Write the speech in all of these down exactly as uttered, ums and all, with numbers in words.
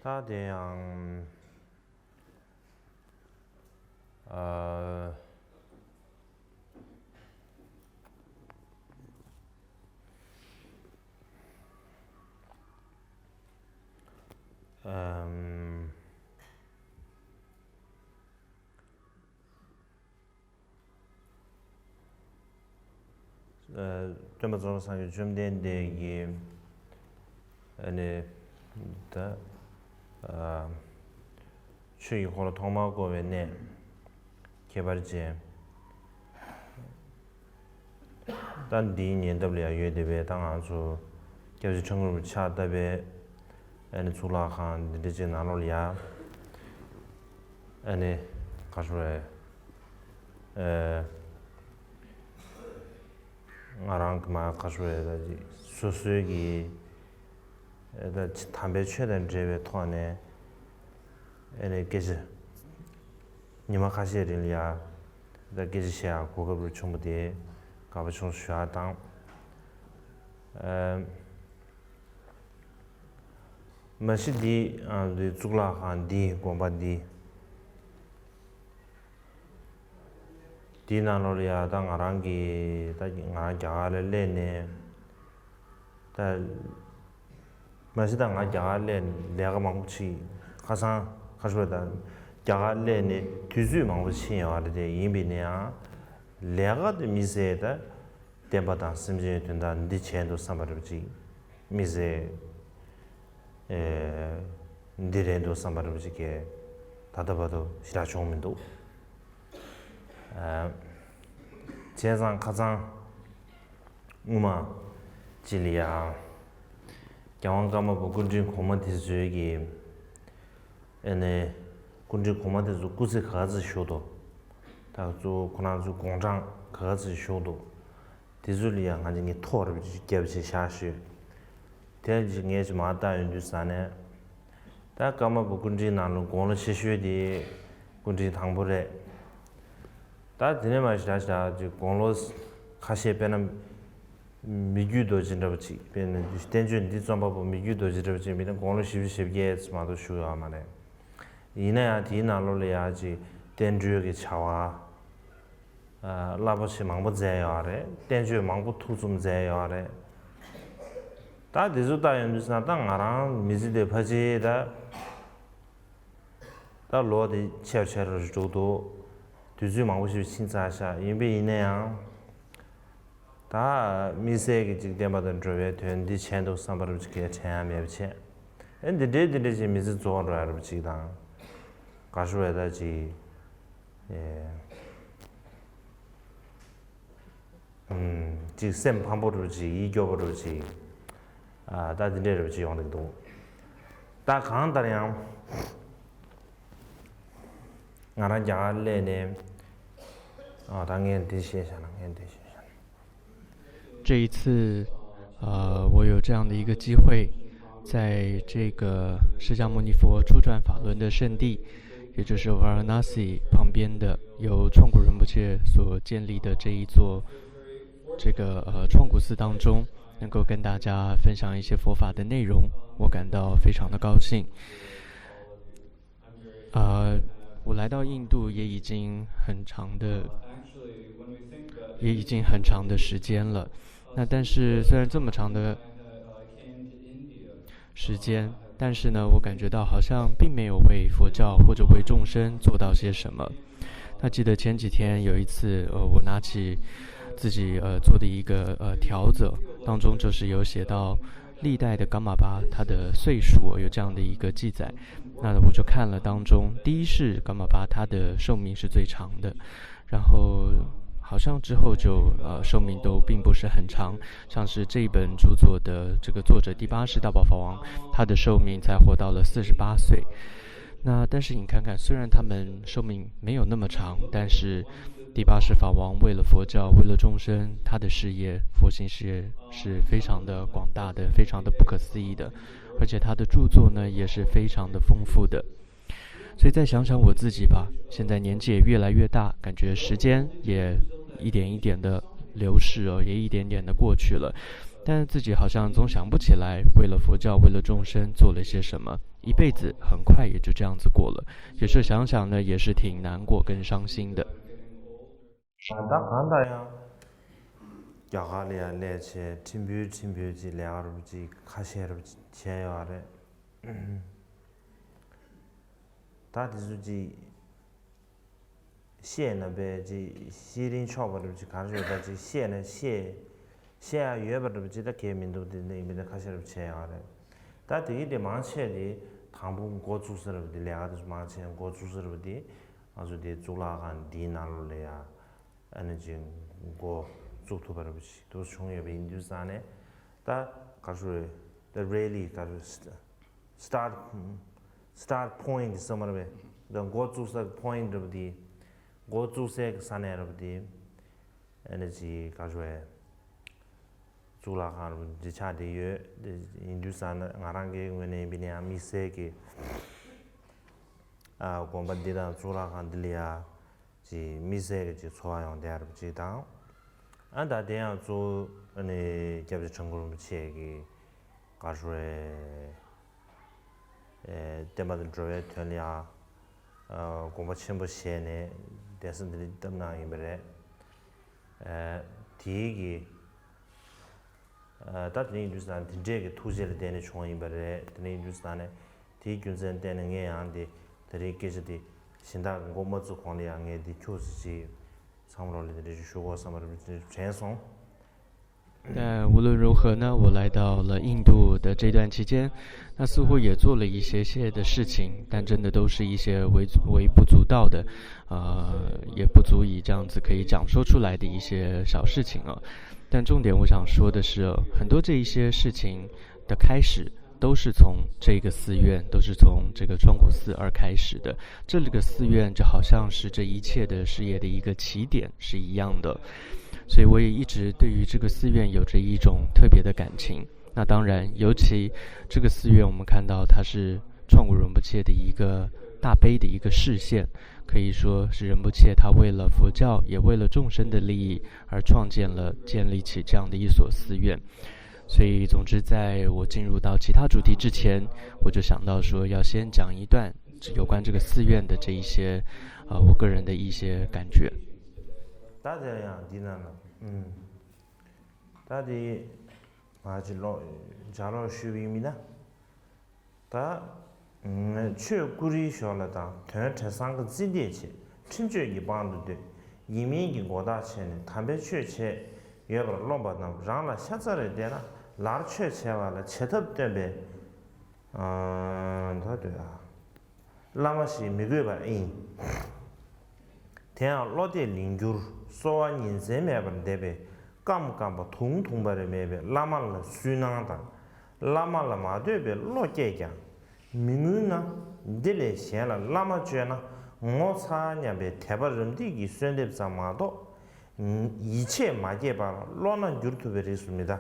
ད་དེ་ཡང་ཨ། ཨམ། ཨ། སྟོན་པ་རྫོགས་པའི་སངས་རྒྱས་བཅོམ་ལྡན་འདས་ཀྱིས་ཨ་ནི་ད་ཨ་ཆོས་ཀྱི་འཁོར་ལོ་ཐོག་མར་བསྐོར་བའི་གནས། ཁྱད་པར་ཅན། ད་འདིའི་ཉེ་འདབས་ལ་ཡང་ཡོད་བསྡད་པའི། ད་ང་ཚོ་སྐྱབས་རྗེ་ཁྲ་འགུ་རིན་པོ་ཆེ་ཕྱག་བཏབ་པའི་ཨ་ནི་གཙུག་ལག་ཁང་འདི་འདྲ་ཅིག་ནང་ལོགས་ལ་ཡ། ཨ་ནི་ག་རེ་ཟེར་དགོས་རེད། ཨ། ང་རང་གི་མ་ག་རེ་ཟེར་དགོས་རེད། ད་ཅིག་སོ་སོའི་གི་ཨ་ད་ཅིག་དམ་པའི་ཆོས་དང་འབྲེལ་བའི་ཐོག་ནས་ཨ་ནི་སྐད་ཆ་ཉི་མ་ཁ་ཤས་རིང་ལ་ཡ་ད་སྐད་ཆ་བཤད་ཡག་གོ་སྐབས་རུ་བྱུང་བ་དེ་དགའ་པོ་བྱུང་ཞུ་ཡག་དང་། ཨ། མ་གཞི་འདི་ཨ་འདི་གཙུག་ལག་ཁང་འདི་དགོན་པ་འདི། འདི་ནང་ལོགས་ལ་ཡ་ད་ང་རང་གི་ད་ང་རང་རྒྱ་གར་ལ་སླེབས་ནས། ད་མ་གཞི་ད་ང་རྒྱ་གར་སླེབས་ནས་ལས་ཀ་མང་པོ་བྱས། ཁ་སང་ཁ་ཤོར་ད་རྒྱ་གར་སླེབས་ནས་དུས་ཚོད་མང་པོ་ཕྱིན་ཡོད་རེད། དེ་ཡིན་པས་ན་ཡང་ལས་ཀ་དེ་མི་ཟད་ད། བསྟན་པ་དང་སེམས་ཅན་དོན་དག་འདི་བྱས་འདུག་བསམ་པ་རེད་པ་ཅིག་མི་ཟེར། ཨེ། འདི་རེད་འདུག་བསམ་པ་རེད་པ་ཅིག་གས་ད་ལྟ་བར་དུ་ཞེ་དྲག་བྱུང་མི་འདུག་ཨ། བྱས་ཙང་ཁ་སང་སྔོན་མ་ཅིག་ལ་ཡ། རྒྱལ་དབང་ཀརྨ་པ་སྐུ་ཕྲེང་གོང་མ་དེ་ཚོའི་གི། ཨ་ནི་སྐུ་ཕྲེང་གོང་མ་དེ་ཚོ་སྐུ་ཚེ་ག་ཚོད་བཞུགས་འདུག་ད་གཙོ་བོ་ཁོ་རང་ཚོའི་དགུང་གྲངས་ག་ཚོད་བཞུགས་འདུག་དེ་ཚོ་ལ་ཡང་ང་ཚོ་ངས་ཐོ་རེ་བརྒྱབ་བྱས་བཞག་ཞུས། དེ་ཅིག་ངས་ཅིག་མར་བལྟ་ཡོང་དུས་ཙ་ནས། ད་ཀརྨ་པ་སྐུ་ཕྲེང་ནང་ལ་དགུང་ལོ་ཆེ་ཤོས་དེ་སྐུ་ཕྲེང་དང་པོ་རེད། ད་དེ་ནས་མར་ཞེ་དྲག་ཞེ་དྲག་ཅིག་དགུང་ལོ་ཁ་ཤས། དཔེར་ན་མི་བརྒྱུད་རྡོ་རྗེ་འདྲ་པོ་ཅིག་དཔེར་ན་བསྟན་བཅོས་འདི་རྩོམ་པ་པོ་མི་བརྒྱུད་རྡོ་རྗེ་འདྲ་པོ་ཅིག་མི་ན་དགུང་ལོ་བཞི་བཅུ་ཞེ་བརྒྱད་ཙམ་མ་གཏོགས་བཞུགས་ཡོད་མ་རེད། ཡིན་ན་ཡང་དེའི་ནང་ལོགས་ལ་ཡང་ཅིག་བསྟན་འགྲོའི་གི་བྱ་བ་རླབས་པོ་ཆེ་མང་པོ་མཛད་ཡོད་རེད། བསྟན་བཅོས་མང་པོ་ཐུགས་རྩོམ་མཛད་ཡོད་རེད། ད་དེ་ཚོ་ལྟ་ཡོང་དུས་ཙང་ད་ང་རང་མི་ཚེ་འདི་ཕལ་ཆེར་ད་ད་ལོ་དེ་ཆེ་རུ་ཆེ་རུ་འགྲོ་འདུག་དུས་ཚོད་མང་པོ་ཞིག་ཕྱིན་ཚར་ཤག་ཡིན་པས་ཡིན་ན་ཡང་། ད་དམིགས་བསལ་གྱི་ཅིག་བསྟན་པ་དང་འགྲོ་བའི་དོན་འདི་བྱས་འདུག་བསམ་པ་རུ་ཅིག་གས་དྲན་ཡ་མེད་པ་བྱས། ཨེ་འདི་འདྲའི་འདི་འདྲའི་ཅིག་མི་ཚེ་རྫོགས་འགྲོ་ཡ་རུ་ཅིག་དང་། ག་ཤོ་བས་ད་ཅིག་ཨེ། ཨུམ། ཅིག་སེམས་ཕམ་པོ་རུ་ཅིག་ཡིད་སྐྱོ་པོ་རུ་ཅིག་ཨ་ད་འདི་འདྲའི་རུ་ཅིག་ཡོང་གི་འདུག་ད་གང་ལྟར་ཡང་། ང་རང་རྒྱ་གར་སླེབས་ནས། ཨ་ད་ངས་འདི་བཤད་བཞག་ན་ངས་འདི་བཤད་བཞག་ན། 这一次，呃，我有这样的一个机会，在这个释迦牟尼佛初转法轮的圣地，也就是 Varanasi 旁边的由创古仁波切所建立的这一座这个呃创古寺当中，能够跟大家分享一些佛法的内容，我感到非常的高兴。呃，我来到印度也已经很长的，也已经很长的时间了。那但是虽然这么长的时间，但是呢，我感觉到好像并没有为佛教或者为众生做到些什么。那记得前几天有一次，呃，我拿起自己呃做的一个呃条子，当中就是有写到历代的噶玛巴他的岁数有这样的一个记载。那我就看了当中，第一世噶玛巴他的寿命是最长的，然后好像之后就呃寿命都并不是很长，像是这一本著作的这个作者第八世大宝法王，他的寿命才活到了四十八岁。那但是你看看，虽然他们寿命没有那么长，但是第八世法王为了佛教，为了众生，他的事业，佛心事业是非常的广大的，非常的不可思议的，而且他的著作呢也是非常的丰富的。所以再想想我自己吧，现在年纪也越来越大，感觉时间也一点一点的流逝哦，也一点点的过去了。但自己好像总想不起来，为了佛教，为了众生做了些什么，一辈子很快也就这样子过了。有时候想想呢，也是挺难过跟伤心的。ད་གང་ལྟར་ཡང་རྒྱ་གར་ལ་ཡང་སླེབས་བྱས་ཕྲན་བུ་ཕྲན་བུ་ཅིག་ལས་ཀ་རུ་ཅིག་ཁ་ཤས་རུ་བྱས་ཡོད་རེད། ད་དེ་ཚོ་ཅིག་བཤད་ན་བས་ཅིག་ཤེས་རིན་ཆོག་པ་རུ་ཅིག་ག་རེ་ཡོད་ད་ཅིག་བཤད་ན་བཤད་བཤད་ཡ་ཡོད་པ་རུ་ཅིག་ད་གལ་མི་འདུག་དེ་འདྲ་ཡིན་པས་ད་ཁ་ཤས་རུ་བྱས་ཡོད་རེད། ད་དེ་གི་དེ་མང་ཆེ་དེ་དང་པོ་འགོ་བཙུགས་ས་རུ་དེ་ལས་ཀ་དེ་ཚོ་མང་ཆེ་འགོ་བཙུགས་ས་རུ་དེ། ང་ཚོ་དེ་གཙུག་ལག་ཁང་འདིའི་ནང་ལོགས་ལ་ཡ་ཨ་ནི་ཅིག་འགོ་བཙུགས་ཐུབ་པ་རེད་པ་ཞིག་འདུག་བྱུང་ཡོད་པ་ཡིན་དུས་ཙང་ནས་ད་ག་རེ་ཟེར་དགོས་རེད། ད་really ག་རེ་start start point ཟེར་མ་རེད་པས། ད་འགོ་བཙུགས་ས་གི་point རེད་པ་དེ། འགོ་བཙུགས་སའི་གི་ས་གནས་རེད་པ་དེ། ཨ་ནི་ཅིག་ག་རེ་ཟེར་དགོས་རེད། གཙུག་ལག་ཁང་རུ་འདི་ཆགས་བསྡད་ཡོད། དེ་ཡིན་དུས་ཙང་ན་ང་རང་གི་ངོས་ནས་ཡིན་པ་ཡིན་ན་ཡང་དམིགས་བསལ་གྱི་ཨ་དགོན་པ་འདི་དང་གཙུག་ལག་ཁང་འདི་ལ་ཡ་ཅིག་དམིགས་བསལ་གྱི་ཅིག་ཚོར་བ་ཡོང་བསྡད་ཡ་རུ་ཅིག་དང་། ཨ་ད་དེ་ཡང་གཙོ་བོ་ཨ་ནི་སྐྱབས་རྗེ་ཁྲ་འགུ་རིན་པོ་ཆེ་གི་བཀའ་སྲོལ་ཨེ་བསྟན་པ་དང་འགྲོ་བའི་དོན་ལ་ཡང་ཨ་དགོངས་པ་ཆེན་པོ་བཞེས་ནས་གདན་ས་འདི་རིགས་བཏབ་གནང་ཡིན་པ་རེད། ཨེ་དེའི་གི་ཨེ་ད་དེ་རིང་ཡིན་དུས་ཙང་དེ་འདྲས་ཀྱི་ཐུགས་རྗེ་ལ་བརྟེན་ནས་བྱུང་བ་ཡིན་པ་རེད། དེ་རིང་ཡིན་དུས་ཙང་ནས་དེའི་རྒྱུ་མཚན་བརྟེན་ནས་ངས་ཡང་དེ་དེ་རིང་སྐད་ཆ་དེ་གཞན་དག་གི་མགོ་མ་བཙུགས་གོང་ལ་ཡང་ངས་དེ་ཁྱུག་ཙམ་ཅིག་ཚང་མ་ལོག་ལ་དེ་འདྲས་ཞུ་དགོས་བསམ་པ་རེད། དྲན་སོང་། 但无论如何呢，我来到了印度的这段期间，那似乎也做了一些些的事情，但真的都是一些微微不足道的，呃，也不足以这样子可以讲说出来的一些小事情啊。但重点我想说的是，很多这一些事情的开始都是从这个寺院，都是从这个创古寺而开始的。这个寺院就好像是这一切的事业的一个起点是一样的。所以我也一直对于这个寺院有着一种特别的感情。那当然，尤其这个寺院，我们看到它是创古仁波切的一个大悲的一个示现，可以说是仁波切他为了佛教，也为了众生的利益而创建了、建立起这样的一所寺院。所以，总之，在我进入到其他主题之前，我就想到说要先讲一段有关这个寺院的这一些，呃，我个人的一些感觉。 ད་དེ་ཡང་འདི་ན་ལ་ཨུམ། ད་དེ་ང་ཅི་ལོ་ཇ་ལོ་ཞུ་བའི་མི་ན། ད་ཆོས་ཀུ་རིའི་ཞོར་ལ་དང་དོན་བྲེ་སྲང་གི་རྩིས་འདེད་བྱེད། འཕྲིན་བཅོལ་གྱི་དབང་དུ་སྡོད། ཡིན་མིན་གྱི་མགོ་བཏགས་བྱས་ནས་དམ་པའི་ཆོས་བྱས་ཡོད་པར་རློམ་པ་རྣམས་རང་ལ་ཤ་ཚ་རེ་བསྡད་ན་ལར་ཆོས་བྱས་པ་ལ་བྱེད་ཐབས་སྟོན་པའི་ད་ལྟོས་ཨ། བླ་མ་ཞིག་མི་དགོས་པ་ཨིན། དེ་ཡང་བློ་གཏད་ལིང་སྐྱུར་གསོལ་བ་ཉིན་མཚན་མེད་པར་འདེབས་པའི་སྐམ་སྐམ་པ་དུང་དུང་པ་རེ་མེད་པའི་བླ་མ་ལ་སུན་སྣང་དང་། བླ་མ་ལ་མ་འདོད་པའི་བློ་སྐྱེས་ཀྱང་། མི་ངུས་ན་འདི་ལས་གཞན་ལ་བླ་མ་བཅོལ་ན་ངོ་ཚ་སྙམ་པའི་དད་པ་རབ་འདེགས་ཀྱི་གསོལ་འདེབས་ཙམ་མ་གཏོགས། ཡིད་ཆེས་མ་སྐྱེས་པར་བློ་སྣ་འགྱུར་ཐུབ་པའི་རིགས་སུ་མི་གདའ།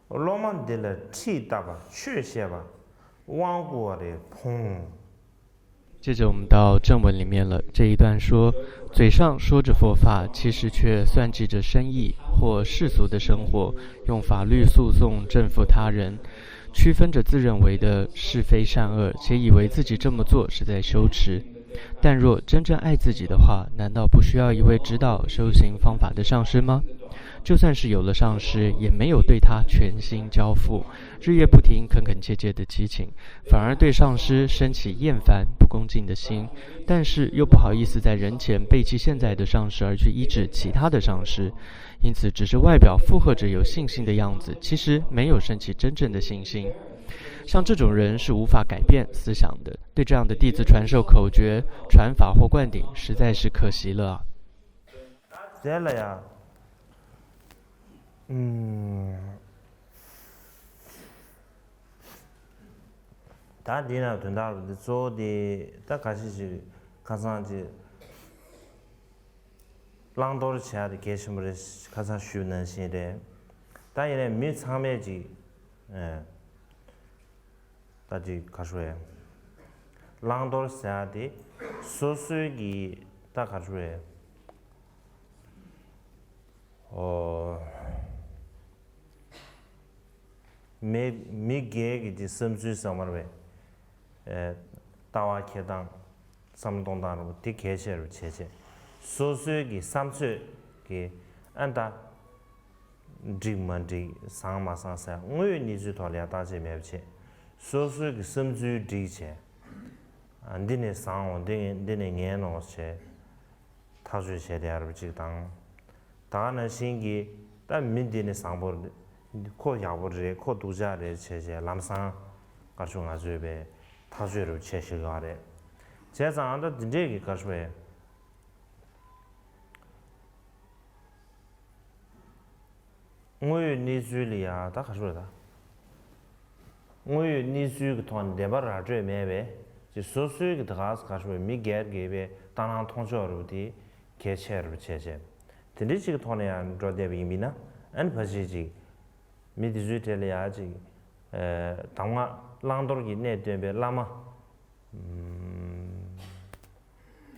སློབ་མ་འདི་ལ་ཁྲིད་བཏབ་པ་ཆོས་བཤད་པ་དབང་བསྐུར་བ་རེ་ཕོངས། 接着我们到正文里面了。这一段说，嘴上说着佛法，其实却算计着生意或世俗的生活，用法律诉讼征服他人，区分着自认为的是非善恶，且以为自己这么做是在修持。但若真正爱自己的话，难道不需要一位指导修行方法的上师吗？就算是有了上师，也没有对他全心交付，日夜不停、恳恳切切的祈请，反而对上师升起厌烦、不恭敬的心，但是又不好意思在人前背弃现在的上师而去依止其他的上师，因此只是外表附和着有信心的样子，其实没有升起真正的信心。像这种人是无法改变思想的，对这样的弟子传授口诀、传法或灌顶，实在是可惜了啊。 དེ་ལ་ཡ། ཨུམ། ད་འདི་ན་དོན་དག་འདི་གཙོ་བོ་དེ་ད་ག་ཞིག་ཞིག་ཁ་སང་ཅིག་བླང་དོར་བྱ་དེ་གལ་ཆེན་པོ་རེད། ཁ་སང་ཞུས་ནང་བཞིན་རེད། ད་ཡིན་ནའི་མི་ཚང་མས་ཅིག་ཨེ། ད་ཅིག་ག་ཞུ་ཡ། བླང་དོར་ཟེར་ཡ་དེ་སོ་སོའི་གི་ད་ག་ཞུ་ཡ། ཨོ། མི་མི་སྒེར་གྱི་དེ་བསམ་ཚུལ་ཟེར་མ་རེད་པས། ལྟ་བ་འཁྱེར་སྟངས། བསམ་བློ་གཏོང་སྟངས་རེད་པ། དེ་གལ་ཆེ་རུ་བྱས་བྱས། སོ་སོའི་གི་བསམ་ཚོད་ཀྱི་ཨ་ད་འགྲིག་མ་འགྲིག་བཟང་མ་བཟང་ཟེར་དངོས་ཡོད་གནས་ཚུལ་ཐོག་ལ་ཡང་བརྟག་དཔྱད་མེད་པ་བྱས། སོ་སོའི་གི་བསམ་ཚུལ་བསྒྲིགས་བྱས། ཨ་འདི་ནས་བཟང་འོང་། འདི་འདི་ནས་ངན་འོང་བྱས། ཐག་གཅོད་བྱས་ཏེ་ཡར་བ་ཅིག་དང་། ད་ག་ནང་བཞིན་གྱི་ད་མི་འདི་ནི་བཟང་པོ་རེད། ཁོ་ཡག་པོ་རེད། ཁོ་སྡུག་ཅག་རེད་བྱས་བྱས་ལམ་སང་དཀར་ཕྱོགས་ང་ཚོས་པའི་ཐག་གཅོད་རུ་བྱས་ཤིག་ཡོད་རེད། བྱས་ཙང་ཨ་ད་འདི་འདྲས་ཀྱི་དཀར་ཕྱོགས་དངོས་ཡོད་གནས་ཚུལ་ལ་ཡ་ད་ག་རེ་ཟེར་ད། དངོས་ཡོད་གནས་ཚུལ་གྱི་ཐོག་ནས་བདེན་པ་ར་སྤྲོད་མེད་པས་ཅིག་སོ་སོའི་གི་ད་ག་ས་ག་རེ་ཟེར་མི་སྒེར་གྱི་པའི་ལྟ་སྣང་མཐོང་ཕྱོགས་རུ་དེ་གལ་ཆེ་རུ་བྱས་བྱས། དེ་འདྲའི་ཅིག་གི་ཐོག་ནས་ཡང་འགྲོ་བསྡད་པ་ཡིན་པས་ན་ཨ་ནི་ཕལ་ཆེར་ཅིག་མི་དེ་ཚོའི་གྲས་ལ་ཡ་ཅིག་གདམས་ངག་བླང་དོར་གྱི་གནས་སྟོན་པའི་བླ་མ།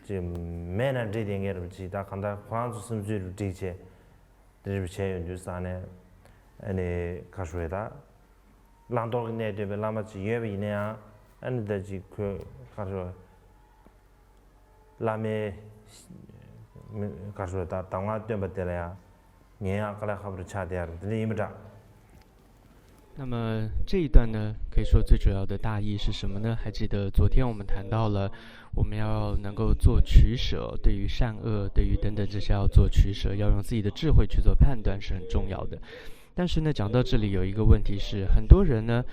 ཅིག་མེད་ན་འདྲེ་དེ་ངེར་ཅིག་ད་གང་ལྟར་ཁོ་རང་ཚོ་སེམས་ཚུལ་རུ་བསྒྲིགས་བྱས་འདྲེ་རུ་བྱས་ཡོང་དུས་ས་ནས་ཨ་ནི་ཁ་ཤོ་ཡ་ད་བླང་དོར་གྱི་གནས་སྟོན་པའི་བླ་མ་ཅིག་ཡོད་པ་ཡིན་ན་ཡང་ཨ་ནི་ད་ཅིག་ཁོས་ཁ་ཤོ་བླ་མའི་ཁ་ཤོ་ད་གདམས་ངག་སྟོན་པ་དེ་ལ་ཡང་ཉན་ཡག་དཀའ་ལས་ཁག་པོ་ཆགས་བསྡད་ཡ་རུ་དེ་འདྲ་ཡིན་པ་འདྲ། 那么这一段呢，可以说最主要的大意是什么呢？还记得昨天我们谈到了，我们要能够做取舍，对于善恶，对于等等这些要做取舍，要用自己的智慧去做判断是很重要的。但是呢，讲到这里有一个问题是，很多人呢，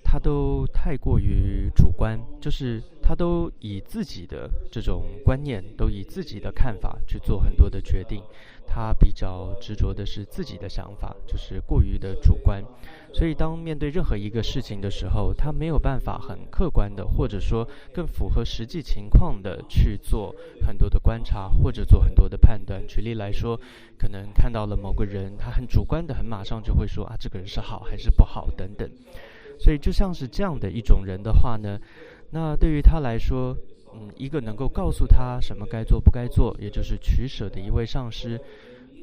他都太过于主观，就是他都以自己的这种观念，都以自己的看法去做很多的决定。他比较执着的是自己的想法，就是过于的主观。所以，当面对任何一个事情的时候，他没有办法很客观的，或者说更符合实际情况的去做很多的观察，或者做很多的判断。举例来说，可能看到了某个人，他很主观的，很马上就会说啊，这个人是好还是不好等等。所以，就像是这样的一种人的话呢，那对于他来说，嗯，一个能够告诉他什么该做不该做，也就是取舍的一位上师，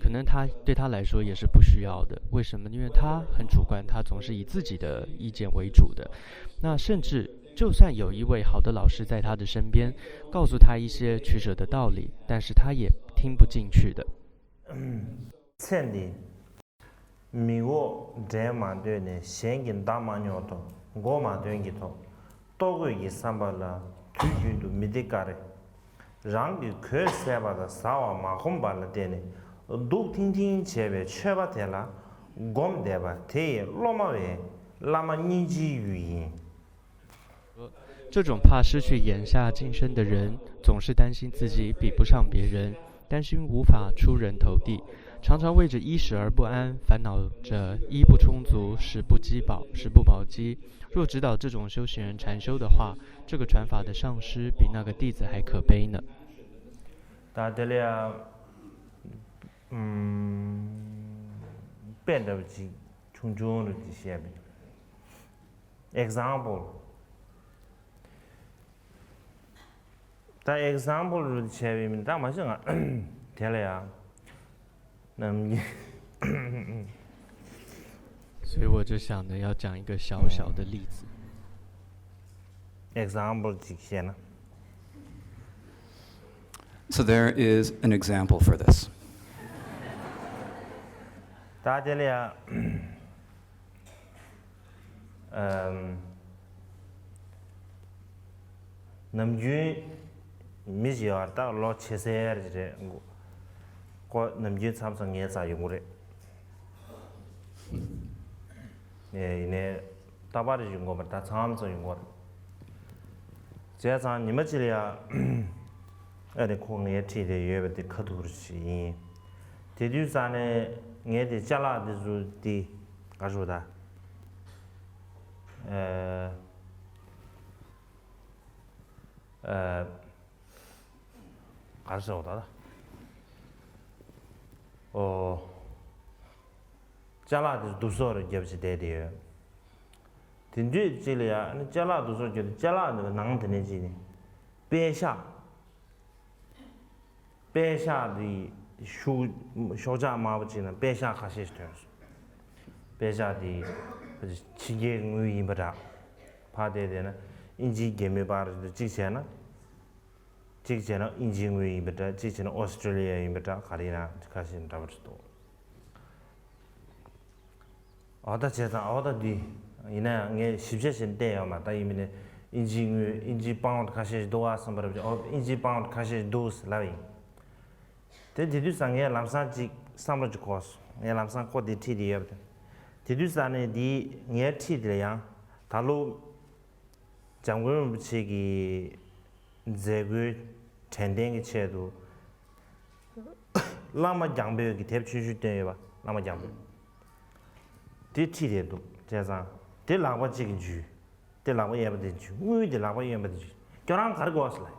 可能他对他来说也是不需要的。为什么？因为他很主观，他总是以自己的意见为主的。那甚至就算有一位好的老师在他的身边，告诉他一些取舍的道理，但是他也听不进去的。མཚན་འདི། མི་འོག་འདྲེན་མ་འདོད་ནས། གཞན་གྱི་བརྡ་མ་ཉོ་ཐོག་མགོ་མ་ཐོན་གྱི་ཐོག་ལྟོ་གོས་ཀྱི་བསམ་པ་ལ་དུས་རྒྱུན་དུ་མི་བདེ་ཀ་རེ། རང་གི་གོས་བསད་པ་དང་ཟ་བ་མ་ཁོམ་པ་ལ་བརྟེན་ནས་སྡུག་ཐིང་ཐིང་བྱས་པའི་ཆོས་པ་དེ་ལ་སྒོམ་བསྡད་པ་དེ་ཡི་སློབ་མ་བས་བླ་མ་སྙིང་རྗེའི་ཡུལ་ཡིན། 这种怕失去眼下今生的人，总是担心自己比不上别人，担心无法出人头地，常常为着衣食而不安，烦恼着衣不充足、食不饥饱、食不饱饥。若指导这种修行人禅修的话，这个传法的上师比那个弟子还可悲呢。 ད་དེ་ལ་ཡང་དཔེ་འདྲ་བ་ཅིག་ཆུང་ཆུང་རུ་ཅིག་བཤད་པ་ཡིན། Example། ད་example་རུ་བྱས་པའི་མིན་ད་མ་གཞི་ང་དེ་ལ་ཡང་ནམ་རྒྱུན། 所以我就想着要讲一个小小的例子。 example་ཅིག་བཤད་ན། So there is an example for this. ད་དེ་ལ་ཡང་ཨམ། ནམ་རྒྱུན་མི་ཞིག་ཡོད་རེད། ད་ལོ་ཆེ་སར་ཅིག་རེད། ཁོ་ནམ་རྒྱུན་མཚམས་མཚམས་ངའི་རྩར་ཡོང་གི་རེད། ཡིན་ནའི་རྟག་པར་ཡོང་གི་མ་རེད། ད་མཚམས་མཚམས་ཡོང་གི་རེད། བྱས་ཙང་ཉི་མ་གཅིག་ལ་ཡ་ཨ་ནི་ཁོ་ངའི་འཁྲིས་དེ་ཡོད་པ་དེ་ཁ་ཐུག་རེ་ཞིག་ཡིན། དེ་དུས་ཙང་ནས་ངས་དེ་ཅ་ལག་དེ་ཚོ་དེ་ག་རེ་ཟེར་ད། ཨ། ཨ། ག་རེ་ཟེར་བ་ད་ད། ཨོ། ཅ་ལག་དེ་བསྡུ་གསོག་རེ་རྒྱབ་བྱས་བསྡད་དེ་ཡོད། དེ་དུས་གཅིག་ལ་ཡ་ཨ་ནི་ཅ་ལག་བསྡུ་གསོག་རྒྱབ་དུས་ཅ་ལག་འདི་ནང་དེ་ནས་གཅིག་ནི་པད་ཤག་པད་ཤག་དེ་ཤུགས་ཤོག་ཆག་དམར་པོ་གཅིག་ནང་པད་ཤག་ཁ་ཤས་ཤིག་ཐོན་སོང་། པད་ཤག་དེ་ ཕྱི་རྒྱལ་དངུལ་ཡིན་པ་འདྲ། ཕར་བལྟས་བསྡད་ན་དབྱིན་ཇིའི་རྒྱལ་མོའི་པར་གཅིག་བྱས་ན། གཅིག་བྱས་ན་དབྱིན་ཇིའི་དངུལ་ཡིན་པ་འདྲ། གཅིག་བྱས་ན་ཨོ་སི་ཀྲི་ལི་ཡ་ཡིན་པ་འདྲ། ག་རེ་ཡིན་ན་ཁ་ཤས་འདྲ་པོ་ཅིག་འདུག་འོ་ད་བྱས་ཙང་འོ་ད་འདི་ཡིན་ན་ཡང་ངས་ཞིབ་ཆ་ཞིག་བལྟས་ཡོད་མ་རེད། ད་ཡིན་མིན་ནས་དབྱིན་ཇིའི་དངུལ་དབྱིན་ཇིའི་པའུན་ཁ་ཤས་ཤིག་འདུག་ཨ་བསམ་པ་རེད། འོ་དབྱིན་ཇིའི་པའུན་ཁ་ཤས་ཤིག་འདུག་ཟེར་ལབ་ཡིན། དེ་དེ་དུས་ཙང་ངས་ལམ་སང་ཅིག་བསམ་བློ་ཅིག་འཁོར་སོང་། ངས་ལམ་སང་ཁོ་དེ་ཁྲིད་དེ་ཡོད་པ་དེ། དེ་དུས་ཙང་ནས་འདི་ངའི་ཁྲིད་དེ་ལ་ཡང་ད་ལོ་འཇམ་མགོན་རིན་པོ་ཆེ་གི་མཛད་སྒོའི་དྲན་རྟེན་གྱི་ཆེད་དུ་བླ་མ་རྒྱང་འབོད་ཀྱི་དེབ་ཆུང་ཆུང་བཏོན་ཡོད་པ། བླ་མ་རྒྱང་འབོད་དེ་ཁྲིད་དེ་འདུག་བྱས་ཙང་དེ་ལག་པ་གཅིག་གིས་འཇུས། དེ་ལག་པ་གཡས་པ་དེ་འཇུས། དངུལ་དེ་ལག་པ་གཡོན་པ་དེ་འཇུས། ཁྱོད་རང་ག་རེ་དགོས་ཟེར་ལབ།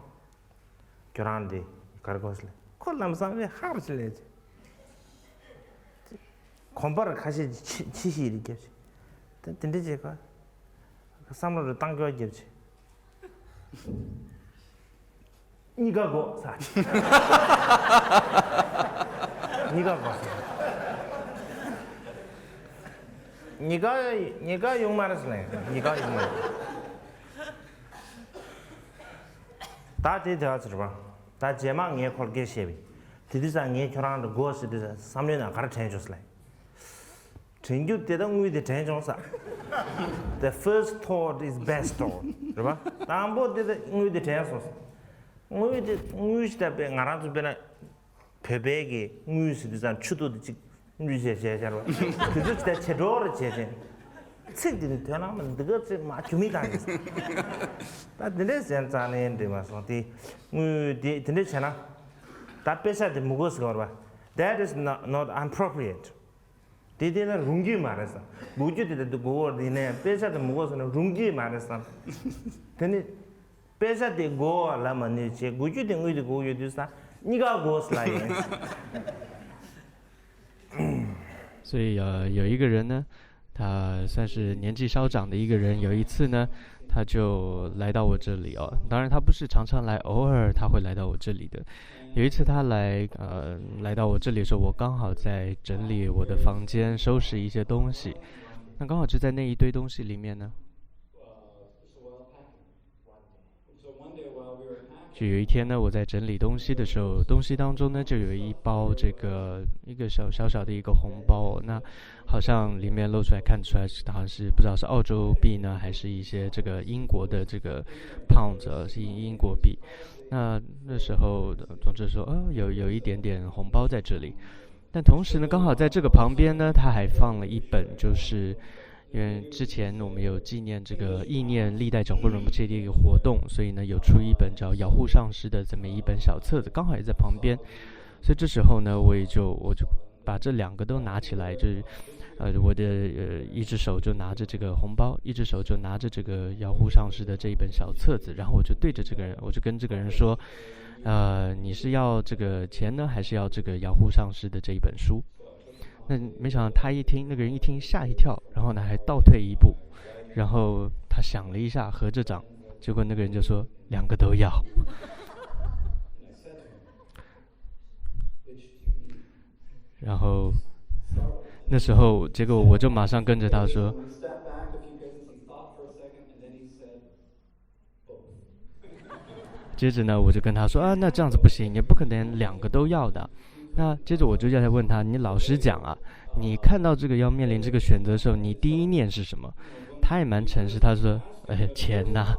ཁྱོད་རང་དེ་ག་རེ་དགོས་ཟེར་ལབ། ཁོ་ལམ་སང་ཨེ་ཧ་རུ་ཅིག་ལབ་ཅིག་གོམ་པར་ཁ་ཤས་ཅིག་ཕྱི་ཕྱི་ཞིག་རེ་རྒྱབ་ཅིག་དེ་དེ་འདྲ་བྱེད་ཁ། བསམ་བློ་རུ་བཏང་སྐྱོར་རྒྱབ་ཅིག་གཉིས་ཀ་དགོས་ཟེར། གཉིས་ཀ་དགོས་ཟེར། གཉིས་ཀ་གཉིས་ཀ་ཡོང་མ་རེད་ཟེར་ནས། གཉིས་ཀ་ཡོང་མ་རེད། ད་དེ་དེ་བ་ཚོ་རེད་པ། ད་རྗེས་མ་ངས་ཁོར་སྐད་བཤད་པས། དེ་དུས་ཙང་ངས་ཁྱོད་རང་ལ་དགོས་ཟེར་དུས་ཙང་བསམ་བློའི་ནང་ག་རེ་དྲན་བྱུང་ཟེར་ལབ། དྲན་རྒྱུ་དེ་ད་དངུལ་དེ་དྲན་བྱུང་ས། The first thought is best thought རེད་པ། དང་པོ་དེ་ད་དངུལ་དེ་དྲན་སོང་ས། དངུལ་དེ་དངུལ་ཞིག་ད་དཔེ་ང་རང་ཚོ་དཔེར་ན་བོད་པའི་གི་དངུལ་ཟེར་དུས་ཙང་ཆུ་ཐིགས་དེ་གཅིག་དངུལ་བྱས་བྱས་བྱས་རེད་པ། དེ་ཚོ་ཞིག་ད་བྱེ་བྲག་རེ་བྱས་བྱས། ཚིག་དེ་ནི་དོན་ལ་མི་འདི་ག་ཚིག་མ་རྒྱུ་མི་བཏང་གི། ད་དེ་འདྲས་ཟེར་ཙང་ནས་འགྲིག་མ་སོང་སྟེ། དངུལ་དེ་དེ་འདྲས་བྱས་ན། ད་དཔེ་ཆ་དེ་མི་དགོས་ཟེར་བ་རེད་པ། That is not, not appropriate. དེ་དེ་ལ་རུང་རྒྱུ་མ་རེད་ས། དགོས་རྒྱུ་དེ་ད་དགོས་དེ་ནས་དཔེ་ཆ་དེ་མི་དགོས་ཟེར་ན་རུང་རྒྱུ་མ་རེད་ས། དེ་ནི་དཔེ་ཆ་དེ་དགོས་པ་ལ་མ་ནུས་བྱས་དགོས་རྒྱུ་དེ་དངུལ་དེ་དགོས་ཡོད་དུས་ས་གཉིས་ཀ་དགོས་ལ་ཡིན། 所以呃，有一个人呢，他算是年纪稍长的一个人，有一次呢，他就来到我这里哦。当然，他不是常常来，偶尔他会来到我这里的。有一次他来，呃，来到我这里的时候，我刚好在整理我的房间，收拾一些东西。那刚好就在那一堆东西里面呢，就有一天呢，我在整理东西的时候，东西当中呢就有一包这个一个小小小的一个红包，那好像里面露出来看出来是好像是不知道是澳洲币呢，还是一些这个英国的这个 pounds，呃，是英国币。那那时候总之说，哦，有有一点点红包在这里。但同时呢，刚好在这个旁边呢，他还放了一本，就是因为之前我们有纪念这个意念历代长辈人不切的一个活动，所以呢有出一本叫《养护上师》的这么一本小册子，刚好也在旁边。所以这时候呢，我也就我就把这两个都拿起来，就是呃我的呃一只手就拿着这个红包，一只手就拿着这个《养护上师》的这一本小册子，然后我就对着这个人，我就跟这个人说，呃，你是要这个钱呢，还是要这个《养护上师》的这一本书？那没想到他一听，那个人一听吓一跳，然后呢还倒退一步，然后他想了一下，合着掌，结果那个人就说两个都要。然后那时候，结果我就马上跟着他说，接着呢，我就跟他说啊，那这样子不行，你不可能两个都要的。那接着我就再问他，你老实讲啊，你看到这个要面临这个选择的时候，你第一念是什么？他也蛮诚实，他说，哎，钱呐。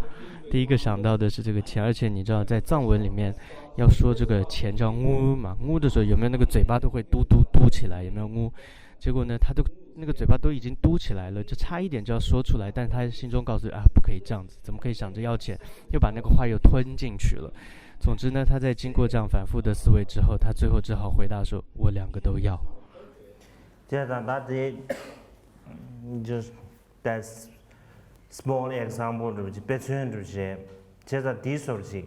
第一个想到的是这个钱，而且你知道，在藏文里面要说这个钱叫 ngu 嘛， ngu 的时候有没有那个嘴巴都会嘟嘟嘟起来，有没有 ngu？结果呢，他都那个嘴巴都已经嘟起来了，就差一点就要说出来，但是他心中告诉啊，不可以这样子，怎么可以想着要钱，又把那个话又吞进去了。总之呢，他在经过这样反复的思维之后，他最后只好回答说：“我两个都要。” དེ་དང་ད་དེ་just that small example འདྲ་བོ་ཅིག་དཔེ་མཚོན་འདྲ་བོ་ཅིག་བྱས་ཙང་དེའི་སོར་ཅིག་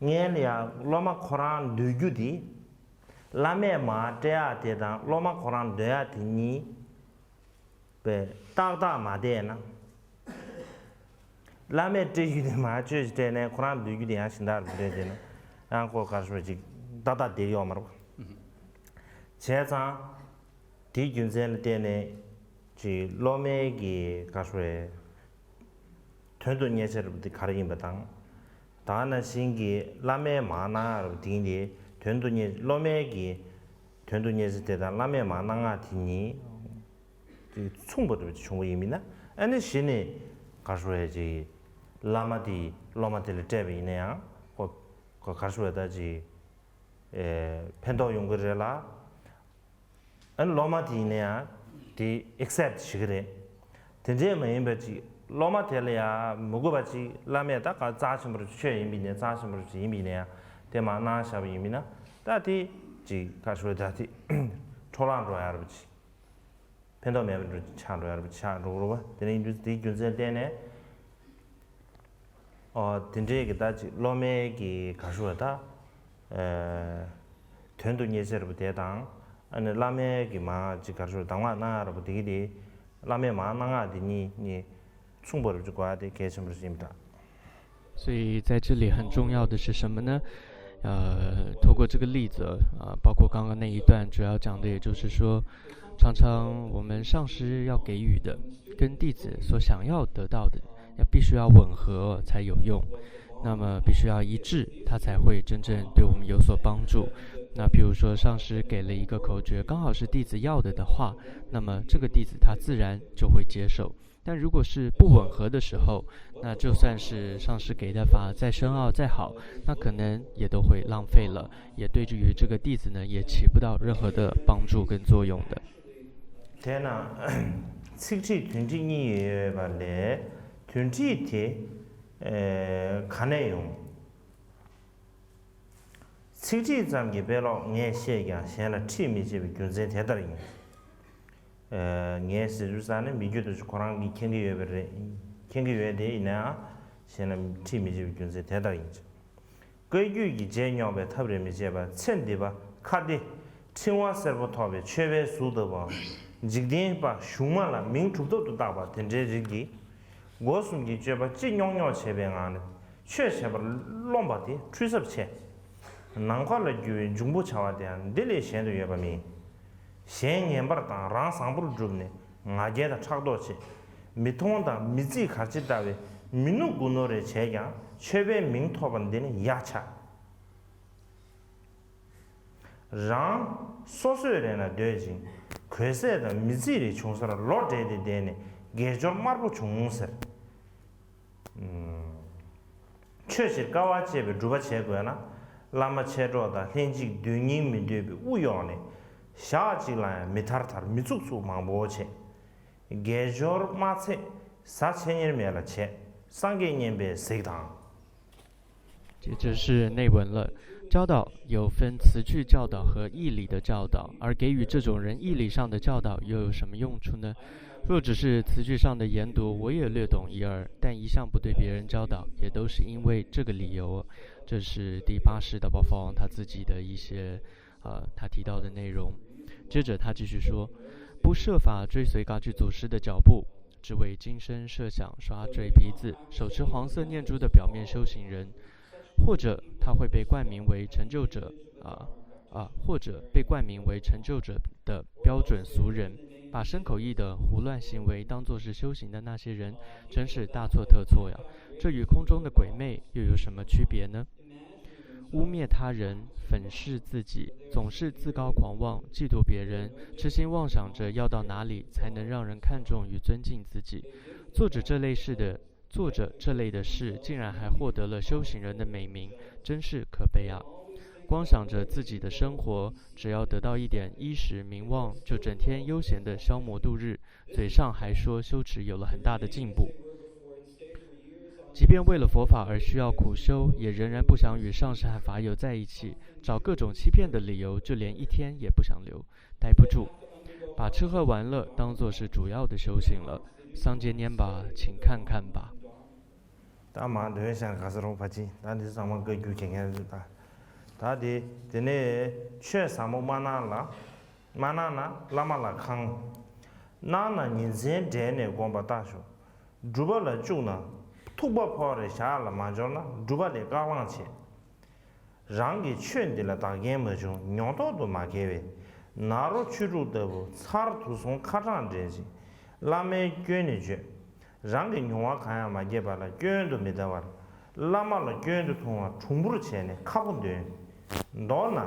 ངས་ལ་ཡ་སློབ་མ་ཁོ་རང་འདོད་རྒྱུ་དེ། བླ་མས་མར་སྤྲད་ཡག་དེ་དང་སློབ་མ་ཁོ་རང་འདོད་ཡག་དེ་གཉིས་པའི་ཏག་ཏག་མ་བསྡད་ན། བླ་མས་སྤྲད་རྒྱུ་དེ་མར་ཆོས་ཤིག་སྤྲད་ནས་ཁོ་རང་འདོད་རྒྱུ་དེ་ཡང་གཞན་དག་ལ་སྤྲད་བསྡད་ན་ཡང་ཁོ་ག་རེ་ཞུ་བ་ཅིག་ཏག་ཏག་བསྡད་ཡོད་མ་རེད་པ། བྱས་ཙང་དེའི་རྒྱུ་མཚན་ལ་བརྟེན་ནས་ ཅིག་སློབ་མའི་གི་ག་རེ་ཟེར། དོན་དུ་གཉེར་བྱ་རབ་འདི་ག་རེ་ཡིན་པ་དང་། ད་ནང་བཞིན་གྱི་བླ་མས་མར་གནང་རབ་དེ་ཡིན་ཏེ། དོན་དུ་གཉེར་སློབ་མའི་གི་དོན་དུ་གཉེར་བྱ་དེ་དང་བླ་མས་མར་གནང་ཡག་དེ་གཉིས་ཅིག་མཚུངས་པ་རབ་ཅིག་བྱུང་བ་ཡིན་མིན་ན། ཨ་ནི་གཞི་ནས་ག་རེ་ཟེར། ཅིག་བླ་མ་དེས་སློབ་མ་དེ་ལ་སྤྲད་པ་ཡིན་ན་ཡང་ཁོ་ཁོ་ག་རེ་ཟེར། ད་ཅིག་ཨེ་ཕན་ཐོགས་ཡོང་གི་རེད་ལ། ཨ་ནི་སློབ་མ་དེ་ཡིན་ན་ཡང་དེ་ཨེག་སེབ་བྱེད་ཀྱི་རེད། དེ་འདྲས་མ་ཡིན་པ་ཅིག་སློབ་མ་དེ་ལ་ཡང་མི་དགོས་པ་ཅིག་བླ་མས་ད་ག་རྩ་ཆེན་པོ་ཆོས་ཡིན་པ་ཡིན་ནའི་རྩ་ཆེན་པོ་ཅིག་ཡིན་པ་ཡིན་ན་ཡང་དེ་མར་གནང་བཞག་པ་ཡིན་མིན་ན། ད་དེ་ཅིག་ག་རེ་ཟེར། ད་དེ་འཕྲོ་བརླག་འགྲོ་ཡག་རབ་ཅིག་ཕན་ཐོགས་མེད་པ་འགྲོ་ཆགས་འགྲོ་ཡག་རབ་ཆགས་འགྲོ་གི་རེད་པ། དེ་ནས་ཡིན་དུས་དེའི་རྒྱུ་མཚན་བརྟེན་ནས། ཨོ་དེ་འདྲའི་གི་ད་ཅིག་སློབ་མའི་གི་ག་རེ་ཟེར། ད་ཨེ་དོན་དུ་གཉེར་བྱ་རབ་དེ་དང་། ཨ་ནི་བླ་མའི་གི་མར་ཅིག་ག་རེ་ཟེར། གདམས་ངག་གནང་ཡག་རབ་དེ་གི་དེ། བླ་མས་མར་གནང་ཡག་དེ་གཉིས་གཉིས་མཚུངས་པ་རབ་ཅིག་དགོས་ཡག་དེ་གལ་ཆེན་པོ་རབ་ཅིག་ཡིན་པ་འདྲ། 所以在这里很重要的是什么呢？呃，透过这个例子啊，包括刚刚那一段，主要讲的也就是说，常常我们上师要给予的，跟弟子所想要得到的，要必须要吻合才有用。那么必须要一致，它才会真正对我们有所帮助。那比如说，上师给了一个口诀，刚好是弟子要的的话，那么这个弟子他自然就会接受。但如果是不吻合的时候，那就算是上师给的法再深奥再好，那可能也都会浪费了，也对于这个弟子呢也起不到任何的帮助跟作用的。 དེས་ན་ཚིག་ཁྲིད་དོན་ཁྲིད་གཉིས་ཡོད་པ་ལས་དོན་ཁྲིད་དེ་ཨེ་ག་ནས་ཡོང་། ཚིག་ཁྲིད་ཙམ་གྱི་དཔེ་ཀློག་ངས་ཤེས་ཀྱང་གཞན་ལ་ཁྲིད་མི་བྱེད་པའི་རྒྱུ་མཚན་དེ་ལྟར་ཡིན། ཨེ་ངས་ཟེར་དུས་ཙང་ནས་མི་རྒྱུད་དུ་ཁོ་རང་གིས་མཁྱེན་གྱི་ཡོད་པ་རེད། མཁྱེན་གྱི་ཡོད་དེ་ཡིན་ནའང་གཞན་ལ་ཁྲིད་མི་བྱེད་པའི་རྒྱུ་མཚན་དེ་ལྟར་ཡིན། བཀའ་བརྒྱུད་ཀྱི་རྗེས་སྙོག་པའི་ཐབས་རེ་མི་བྱེད་པར་ཚེ་འདི་པ་ཁ་བདེ་ཕྲེང་བ་སེར་པོ་ཐོགས་པའི་མཆོད་པའི་གཟུགས་ལྟ་བུའམ། འཇིག་རྟེན་པ་གཞུང་མ་ལ་མིང་གྲུབ་ཐོབ་ཏུ་བཏགས་པ་དེ་འདྲའི་རིགས་ཀྱིས། སྒོ་གསུམ་གྱི་སྤྱོད་པ་ཅི་རྙོག་རྙོག་བྱེད་པའི་ངང་ནས་ཆོས་བྱེད་པར་རློམ་པ་དེ་འཁྲུལ་ཚབས་ཆེ། ནམ་མཁའ་ལ་རྒྱུ་བའི་འབྱུང་པོ་བྱ་བ་དེའང་འདི་ལས་གཞན་དུ་ཡོད་པ་མིན། གཞན་ངན་པར་དང་རང་བཟང་པོར་བསྒྲུབས་ནས་ང་རྒྱལ་དང་ཕྲག་དོག་བྱེད། མི་མཐོང་དང་མི་བརྩི་གར་ཅི་ལྟ་བའི་མི་ནུབ་དགུ་ནོར་རེ་བྱས་ཀྱང་མཆོད་པའི་མིང་ཐོབ་པ་འདི་ནི་ཡག་ཆ། རང་སོ་སོས་རེ་ན་འདོད་ཅིང་གོས་ཟས་དང་མི་ཚེ་རེ་བྱུང་སར་ལོ་བགྲེས་ཏེ་བསྡད་ནས་དགེ་སྦྱོར་དམར་པོ་བྱུང་ཟེར། ཆོས་ཕྱིར་དཀའ་བ་སྤྱད་པའི་སྒྲུབ་པ་བྱེད་དགོས་ན། བླ་མ་མཆེད་གྲོགས་དང་ལྷན་ཅིག་སྡོད་སྙིང་མི་འདོད་པའི་དབུགས་གཡོགས་ནས་ཞག་གཅིག་ལ་ཡང་མི་ཐར་ཐར་མི་ཚུགས་ཚུགས་མང་པོ་བྱེད། དགེ་སྦྱོར་དམར་ཚད་ཟ་ཆེ་གཉེར་མེད་ལ་བྱེད། སངས་རྒྱས་བསྙེན་པས་གཟིགས་དང་། 这就是内文了。教导有分词句教导和义理的教导，而给予这种人义理上的教导又有什么用处呢？若只是词句上的研读，我也略懂一二，但一向不对别人教导，也都是因为这个理由。这是第八世大宝法王他自己的一些，呃，他提到的内容。接着他继续说，不设法追随噶举祖师的脚步，只为今生设想耍嘴皮子、手持黄色念珠的表面修行人，或者他会被冠名为成就者，啊啊，或者被冠名为成就者的标准俗人，把牲口意的胡乱行为当作是修行的那些人，真是大错特错呀！这与空中的鬼魅又有什么区别呢？污蔑他人，粉饰自己，总是自高狂妄，嫉妒别人，痴心妄想着要到哪里才能让人看重与尊敬自己。做着这类事的，做着这类的事，竟然还获得了修行人的美名，真是可悲啊！光想着自己的生活，只要得到一点衣食名望，就整天悠闲地消磨度日，嘴上还说修持有了很大的进步。即便为了佛法而需要苦修，也仍然不想与上师和法友在一起，找各种欺骗的理由，就连一天也不想留，待不住，把吃喝玩乐当作是主要的修行了。桑杰拈吧，请看看吧。 ད་མ་འདོན་ཤར་ག་ས་རོང་ཕ་ཅི་ད་འདི་ཚང་མ་བཀའ་བརྒྱུད་མཁན་རེད། ད་ད་དེ་དེ་ནས་ཆོས་ཟབ་མོ་མ་གནང་ལ། མ་གནང་ན་བླ་མ་ལ་ཁང་། གནང་ན་ཉིན་མཚན་བསྒྲལ་ནས་དགོངས་པ་བཏགས་ཤོག། སྒྲུབ་པ་ལ་བཅུག་ན་ཐུག་པ་ཕོག་རེ་ཞག་ལ་མ་འབྱོར་ན་སྒྲུབ་པ་ལས་བཀའ་བླངས་བྱེད། རང་གི་ཆོས་འདི་ལ་བདག་རྐྱེན་མ་བྱུང་མྱོང་རྟོག་ཏུ་མ་འཁེལ་བས། ནཱ་རོ་ཆོས་དྲུག་ལྟ་བུ་ཚར་དུ་སོང་ཁ་གྲངས་འདྲེན་ཅིང་ བླ་མའི་སྐྱོན་ནི་བརྗོད། རང་གི་མྱོང་བ་གང་ཡང་མ་སྐྱེས་པ་ལ་སྐྱོན་དུ་མི་ལྟ་བར། བླ་མ་ལ་སྐྱོན་དུ་མཐོང་བ་གྲུང་པོར་བྱས་ནས་ཁ་ཕོ་འདོན། མདོར་ན།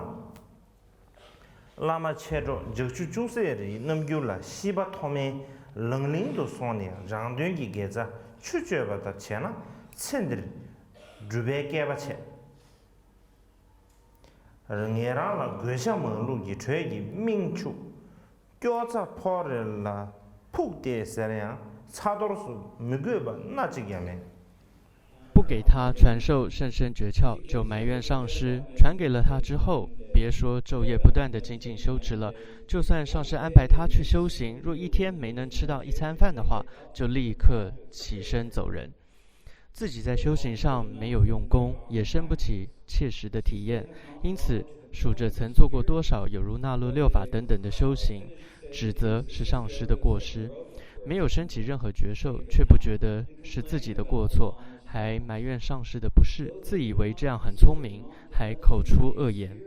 བླ་མ་མཆེད་གྲོགས་འཇའ་ཆུ་ཅུང་ཟད་རེའི་རྣམ་འགྱུར་ལ་ཤེས་པ་མཐོ་དམན་ལང་ལིང་དུ་སོང་ནས་རང་དོན་གྱི་དགེ་རྩ་ཆུ་གཅོད་པ་ལྟར་བྱས་ན་ཚེ་འདིར་སྒྲུབ་པའི་བསྐལ་པ་ཆད། ངེད་རང་ལ་དགོས་ཆ་མང་ལུགས་ཀྱི་དྲོད་ཀྱི་སྨིན་ཕྱུག་སྐྱོ་ཚ་ཕོག་རེ་ལ་ཕུག་སྟེ་ཟེར་ཡང་ཚ་གཏོར་སོགས་མི་དགོས་པ་སྣ་གཅིག་ཀྱང་མེད། 不给他传授甚深诀窍，就埋怨上师；传给了他之后，别说昼夜不断的精进修持了，就算上师安排他去修行，若一天没能吃到一餐饭的话，就立刻起身走人。自己在修行上没有用功，也生不起切实的体验，因此数着曾做过多少有如那律六法等等的修行，指责是上师的过失。没有升起任何觉受，却不觉得是自己的过错，还埋怨上师的不是，自以为这样很聪明，还口出恶言。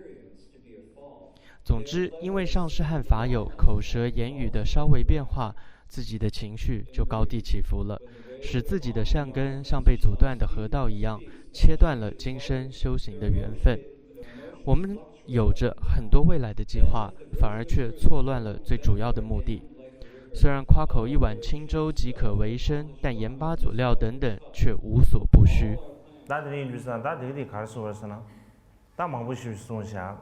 总之，因为上师和法友口舌言语的稍微变化，自己的情绪就高低起伏了，使自己的善根像被阻断的河道一样，切断了今生修行的缘分。我们有着很多未来的计划，反而却错乱了最主要的目的。虽然夸口一碗清粥即可为生，但盐巴佐料等等却无所不需。 ད་དེ་རིང་འདུག་ས་ད་དེ་ག་དེ་གར་སོང་བར་སོང་ན། ད་མང་པོ་ཞིག་གསུངས་བཞག་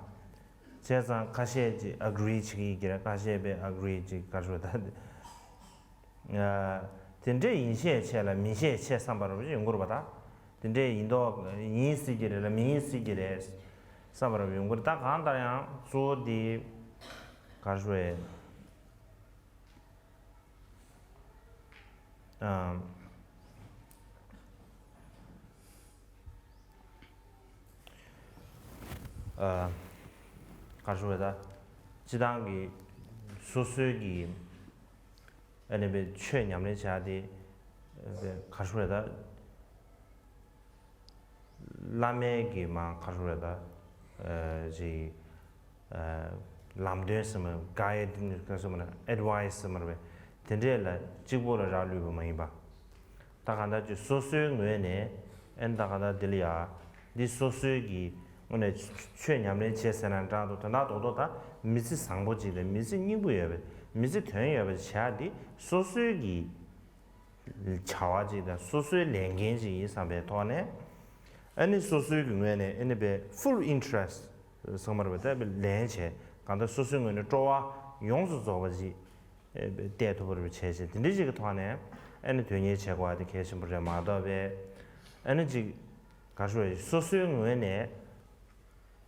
བྱས་ཙང་ཁ་ཤས་ཀྱིས་ཨ་གྷི་རི་བྱེད་ཀྱི་ཡིན་གྱི་རེད། ཁ་ཤས་པས་ཨ་གྷི་རི་བྱེད་ག་ཞུ་ད། དེ་འདྲས་ཡིན་ཤས་ཆེ་ལ་མིན་ཤས་ཆེ་བསམ་པ་རུ་ཡོང་གི་རེད་པ་ད། དེ་འདྲས་ཡིན་མདོག་ཡིན་སྲིད་ཀྱི་རེད་ལ་མིན་སྲིད་ཀྱི་རེད་བསམ་པ་རུ་ཡོང་གི་རེད། ད་གང་ལྟར་ཡང་གཙོ་བོ་དེ་ག་ཞུ་ཨེ། ག་རེ་ཞུ་དགོས་རེད་ད། སྤྱི་བཏང་གི་སོ་སོའི་གི་ཨ་ནི་པའི་ཆོས་ཉམས་ལེན་བྱ་དེ་ག་རེ་ཞུ་དགོས་རེད་ད། བླ་མའི་གི་མ་ག་རེ་ཞུ་དགོས་རེད་ད། ཅིག་ལམ་སྟོན་ཟེར་མ་ག་ཡེ་ཟེར་མ་རེད། ཨེ་ཌི་ཝའི་སི་ཟེར་མ་རེད་པས། དེ་འདྲས་ལ་གཅིག་པོ་ལ་རག་ལུས་པ་མ་ཡིན་པ། ད་གང་ལྟར་ཅིག་སོ་སོའི་ངོས་ནས་ཨེ་ད་གང་ལྟར་འདི་ལ་ཡ་འདི་སོ་སོའི་གི་དངོས་གནས་ཆོས་ཉམས་ལེན་བྱེད་ཟེར་ན་འདྲ་འདུག་དོན་དག་རྡོག་རྡོག་ད་མི་ཚེ་བཟང་པོ་ཅིག་དང་མི་ཚེ་སྙིང་པོ་ཡོད་པའི་མི་ཚེ་དོན་ཡོད་པ་ཅིག་བྱ་འདི་སོ་སོའི་གི་བྱ་བ་ཅིག་དང་སོ་སོའི་ལས་འགན་ཅིག་ཡིན་བསམ་པའི་ཐོག་ནས་ཨ་ནི་སོ་སོའི་གི་ངོས་ནས་ཨ་ནི་པའི་full interest་ཚང་མར་བའི་ལྟ་བའི་ལན་བྱས་གང་ལྟར་སོ་སོའི་ངོས་ནས་སྤྲོ་བ་ཡོངས་སུ་རྫོགས་པ་ཅིག་གཏད་ཐུབ་པར་བྱས་བྱས་དེ་འདྲའི་ཅིག་གི་ཐོག་ནས་ཨ་ནི་དོན་གཉེར་བྱེད་དགོས་པ་དེ་གལ་ཆེན་པོ་རེད་མ་གཏོགས་པའི་ཨ་ནི་ཅིག་ག་རེ་ཞུ་དགོས་རེད། སོ་སོའི་ངོས་ནས་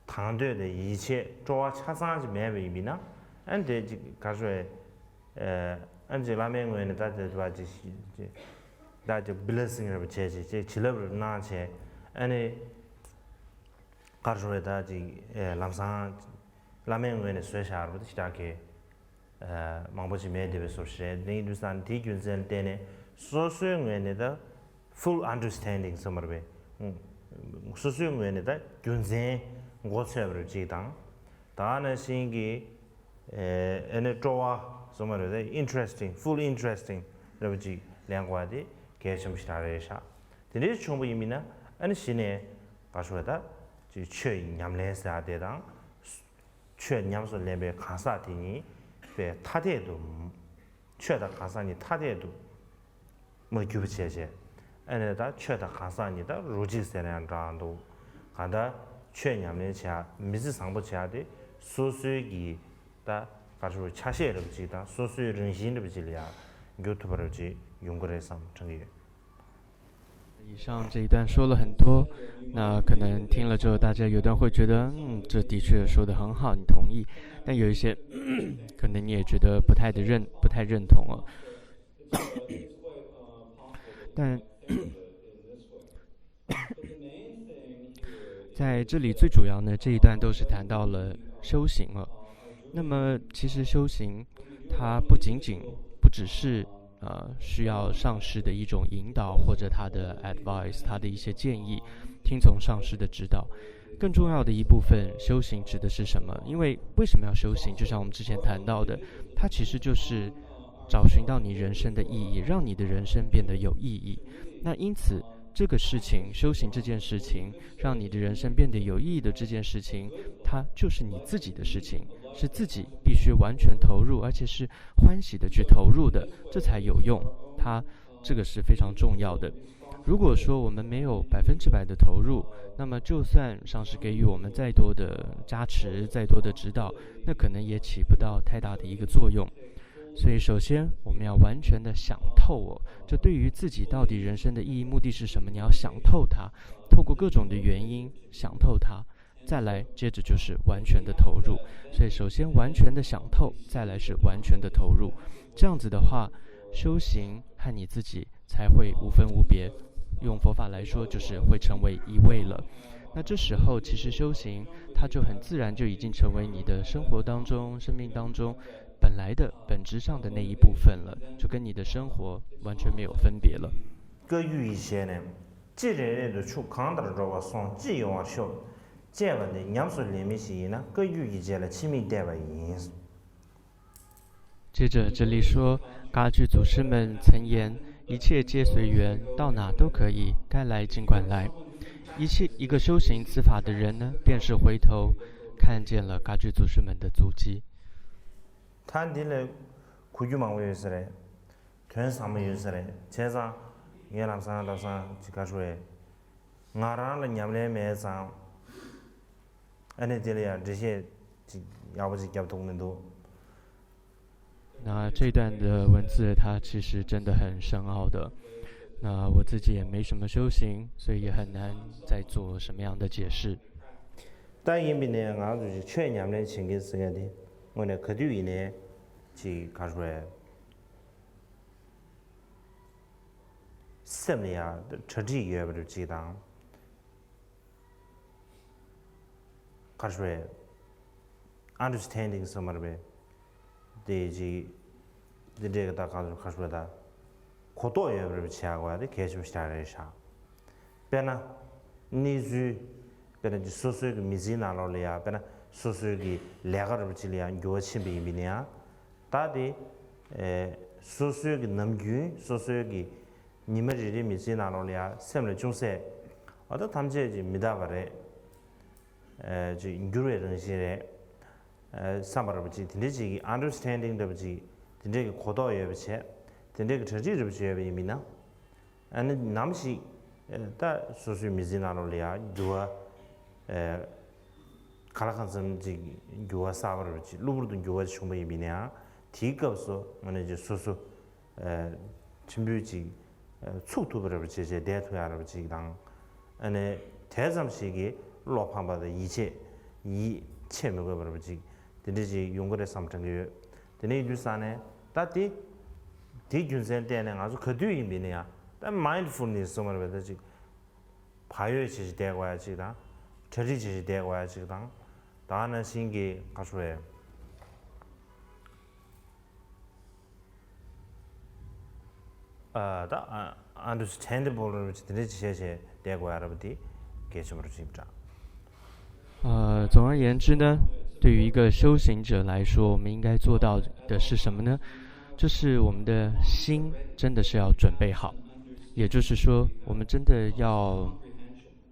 དང་འདོད་དང་ཡིད་ཆེས་སྤྲོ་བ་ཆ་ཚང་ཅིག་མེད་པ་ཡིན་པས་ན་ཨ་ནི་དེ་ཅིག་ག་རེ་ཞུ་དགོས་རེད། ཨ་ནི་ཅིག་བླ་མའི་ངོས་ནས་ད་དེ་བ་ཅིག་ད་ཅིག་བི་ལེ་སིང་རེ་བ་བྱས་བྱས་ཅིག་བྱིན་རླབས་རེ་གནང་བྱས་ཨ་ནི། ག་རེ་ཞུ་དགོས་རེད་ད་ཅིག་ལམ་སང་བླ་མའི་ངོས་ནས་བཟོས་བཞག་རེད་པ་དེ་ཞེ་དྲག་གི་མང་པོ་ཅིག་མེད་བསྡད་པའི་བཟོ་ཞིག་རེད། དེ་ཡིན་དུས་ཙང་དེའི་རྒྱུ་མཚན་ལ་བརྟེན་ནས་སོ་སོའི་ངོས་ནས་ད་full understanding་ཟེར་མ་རེད་པས། སོ་སོའི་ངོས་ནས་ད་རྒྱུ་མཚན་མགོ་ཚོས་པ་རེད་ཅིག་དང་ད་ནང་བཞིན་གྱི་ཨེ་ནི་སྤྲོ་བ་ཟེར་མ་རེད་ད་interesting full interesting་རེད་པ་ཅིག་ལེན་དགོས་པ་དེ་གལ་ཆེན་པོ་ཞེ་དྲག་རེད་ཤག་དེ་འདྲའི་བྱུང་བ་ཡིན་པས་ན་ཨ་ནི་གཞི་ནས་ག་རེ་ཞུ་དགོས་རེད་ད་ཅིག་ཆོས་ཉམས་ལེན་ཟེར་ཡ་དེ་དང་། ཆོས་ཉམས་སུ་ལེན་པའི་གང་ཟག་དེ་གཉིས་པའི་ཐ་དད་དུ། ཆོས་དང་གང་ཟག་གཉིས་ཐ་དད་དུ་མ་གྱུར་པ་བྱས་བྱས། ཨ་ནི་ད་ཆོས་དང་གང་ཟག་གཉིས་ད་རོ་གཅིག་ཟེར་ན་ཡང་འདྲ་འདུག་གང་ལྟར་ཆོས་ཉམས་ལེན་བྱ་མི་ཚེ་བཟང་པོ་བྱ་དེ་སོ་སོའི་གི་ད་ག་རེ་ཞུ་ཆ་ཤས་རེ་བ་ཅིག་དང་སོ་སོའི་རང་བཞིན་རེ་བ་ཅིག་ལ་ཡང་འགྱུར་ཐུབ་པ་རེ་བ་ཅིག་ཡོང་གི་རེད་བསམ་དྲན་གི་ཡོད། 以上这一段说了很多，那可能听了之后，大家有的人会觉得，嗯，这的确说得很好，你同意。但有一些，可能你也觉得不太的认，不太认同哦。但在这里最主要呢，这一段都是谈到了修行了。那么其实修行，它不仅仅不只是呃需要上师的一种引导或者他的 advice，他的一些建议，听从上师的指导。更重要的一部分，修行指的是什么？因为为什么要修行？就像我们之前谈到的，它其实就是找寻到你人生的意义，让你的人生变得有意义。那因此，这个事情，修行这件事情，让你的人生变得有意义的这件事情，它就是你自己的事情，是自己必须完全投入，而且是欢喜的去投入的，这才有用。它这个是非常重要的。如果说我们没有百分之百的投入，那么就算上师给予我们再多的加持、再多的指导，那可能也起不到太大的一个作用。所以，首先我们要完全的想透哦，这对于自己到底人生的意义、目的是什么，你要想透它，透过各种的原因想透它，再来，接着就是完全的投入。所以，首先完全的想透，再来是完全的投入。这样子的话，修行和你自己才会无分无别。用佛法来说，就是会成为一味了。那这时候，其实修行它就很自然就已经成为你的生活当中、生命当中本来的本质上的那一部分了，就跟你的生活完全没有分别了。 བཀའ་བརྒྱུད་ཀྱི་ཞལ་ནས། ཅི་རེ་རེ་དུ་ཆུ་གང་ལྟར་འགྲོ་བ་སོང་ཅི་ཡོང་བར་ཤོག་ཅེས་པ་འདི་ཉམས་སུ་ལེན་མི་ཞིག་ཡིན་ན་བཀའ་བརྒྱུད་ཀྱི་རྗེས་ལ་ཕྱི་མིག་བལྟས་པ་ཡིན། 接着这里说，噶举祖师们曾言，一切皆随缘，到哪都可以，该来尽管来。一切一个修行此法的人呢，便是回头看见了噶举祖师们的足迹。 ད་འདི་ལ་གོ་རྒྱུ་མང་པོ་ཡོད་ས་རེད། དོན་ཟབ་མོ་ཡོད་ས་རེད། བྱས་ཙང་ངས་ལམ་སང་ལམ་སང་ཅིག་ག་ཞུ་བས། ང་རང་ལ་ཉམས་ལེན་མེད་ཙང་། ཨ་ནི་དེ་ལ་ཡང་འགྲེལ་བཤད་ཅིག་ཡག་པོ་ཅིག་རྒྱབ་ཐུབ་མི་འདུག 那这段的文字，它其实真的很深奥的。那我自己也没什么修行，所以也很难再做什么样的解释。 ད་ཡིན་པས་ན་ང་ཚོ་ཅིག་ཆོས་ཉམས་ལེན་བྱེད་མཁན་ཟེར་མཁན་དེ་དངོས་གནས་ག་དུས་ཡིན་ནའི་ཅིག་ག་རེ་ཟེར། སེམས་ལ་ཡང་གྲ་སྒྲིག་ཡོད་པ་རེད་ཅིག་དང་། ག་རེ་ཟེར། ཨན་ཌར་སི་ཊེན་ཌིང་ཟེར་མ་རེད་པས། དེ་ཅིག་འདི་འདྲའི་གི་ད་ག་ཚོད་ག་ཚོད་ད་གོ་རྟོགས་ཡོད་པ་རེད་བྱེད་དགོས་ཡ་དེ་གལ་ཆེན་པོ་ཞིག་རེད་ཤག་དཔེར་ན་གནས་ཚུལ། དཔེར་ན་ཅིག་སོ་སོའི་གི་མི་ཚེའི་ནང་ལོགས་ལ་ཡ་དཔེར་ན་སོ་སོའི་གི་ལས་ཀ་རེད་བ་ཅིག་ལ་ཡ་འགྱུར་བ་ཕྱིན་པ་ཡིན་པ་ཡིན་ན་ཡང་། ད་དེ་སོ་སོའི་གི་ནམ་རྒྱུན་སོ་སོའི་གི་ཉི་མ་རེ་རེའི་མི་ཚེའི་ནང་ལོགས་ལ་ཡ་སེམས་ལ་ཅུང་ཟད་འོ་ད་ཐམས་ཅད་ཅིག་མི་རྟག་པ་རེད། ཅིག་འགྱུར་བའི་རང་བཞིན་རེད། བསམ་པ་རེད་པ་ཅིག་དེ་འདྲའི་ཅིག་གི་ཨན་ཌར་སི་ཊེན་ཌིང་འདྲ་པོ་ཅིག་དེ་འདྲའི་གི་གོ་རྟོགས་ཡོད་པ་བྱས། དེ་འདྲའི་གི་གྲ་སྒྲིག་འདྲ་པོ་ཅིག་ཡོད་པ་ཡིན་མིན་ན། ཨ་ནི་ནམ་ཞིག་ད་སོ་སོའི་མི་ཚེའི་ནང་ལོགས་ལ་ཡ་འགྱུར་བ། ག་ལ་གང་འཚམ་ཅིག་འགྱུར་བ་གསར་པ་རེད་པ་ཅིག་གློ་བུར་དུ་འགྱུར་བ་བྱུང་པ་ཡིན་མིན་ན་ཡང་དེའི་སྐབས་སུ་ཨ་ནི་ཅིག་སོ་སོ། ཆེན་པོའི་ཅིག་ཚུགས་ཐུབ་པ་རེད་པ་ཅིག་བྱས་བསྡད་ཐུབ་ཡག་རེད་པ་ཅིག་དང་། ཨ་ནི་དེ་ཙམ་ཞིག་གིས་བློ་ཕམ་པ་དང་ཡིད་ཆད་ཡིད་ཆད་མི་དགོས་པ་རེད་པ་ཅིག་དེ་འདྲ་ཅིག་ཡོང་གི་རེད་བསམ་དྲན་གི་ཡོད། དེ་འདྲ་ཡིན་དུས་ཙང་ནས་ད་དེ་དེ་རྒྱུ་མཚན་བལྟས་ནས་ང་ཚོ་ག་དུས་ཡིན་པ་ཡིན་ན་ཡང་ད་མའིན་ཌི་ཕུལ་ནེ་སི་ཟེར་བ་རེད་པ་ད་ཅིག་བག་ཡོད་བྱས་བྱས་བསྡད་དགོས་ཡག་ཅིག་དང་། གྲ་སྒྲིག་བྱས་བྱས་བསྡད་དགོས་ཡག་ཅིག་དང་། ད་ག་ནང་བཞིན་གྱི་ག་ཚོད་རེད། ཨ་ད་ཨ་ཨན་ཌར་སི་ཊེན་ཌི་བལ་རེད་པ་ཅིག་དེ་འདྲ་ཅིག་བྱས་བྱས་བསྡད་དགོས་ཡག་རེད་པ་དེ་གལ་ཆེན་པོ་རེད་ཅིག་འདྲ། 呃，总而言之呢，对于一个修行者来说，我们应该做到的是什么呢？就是我们的心真的是要准备好，也就是说，我们真的要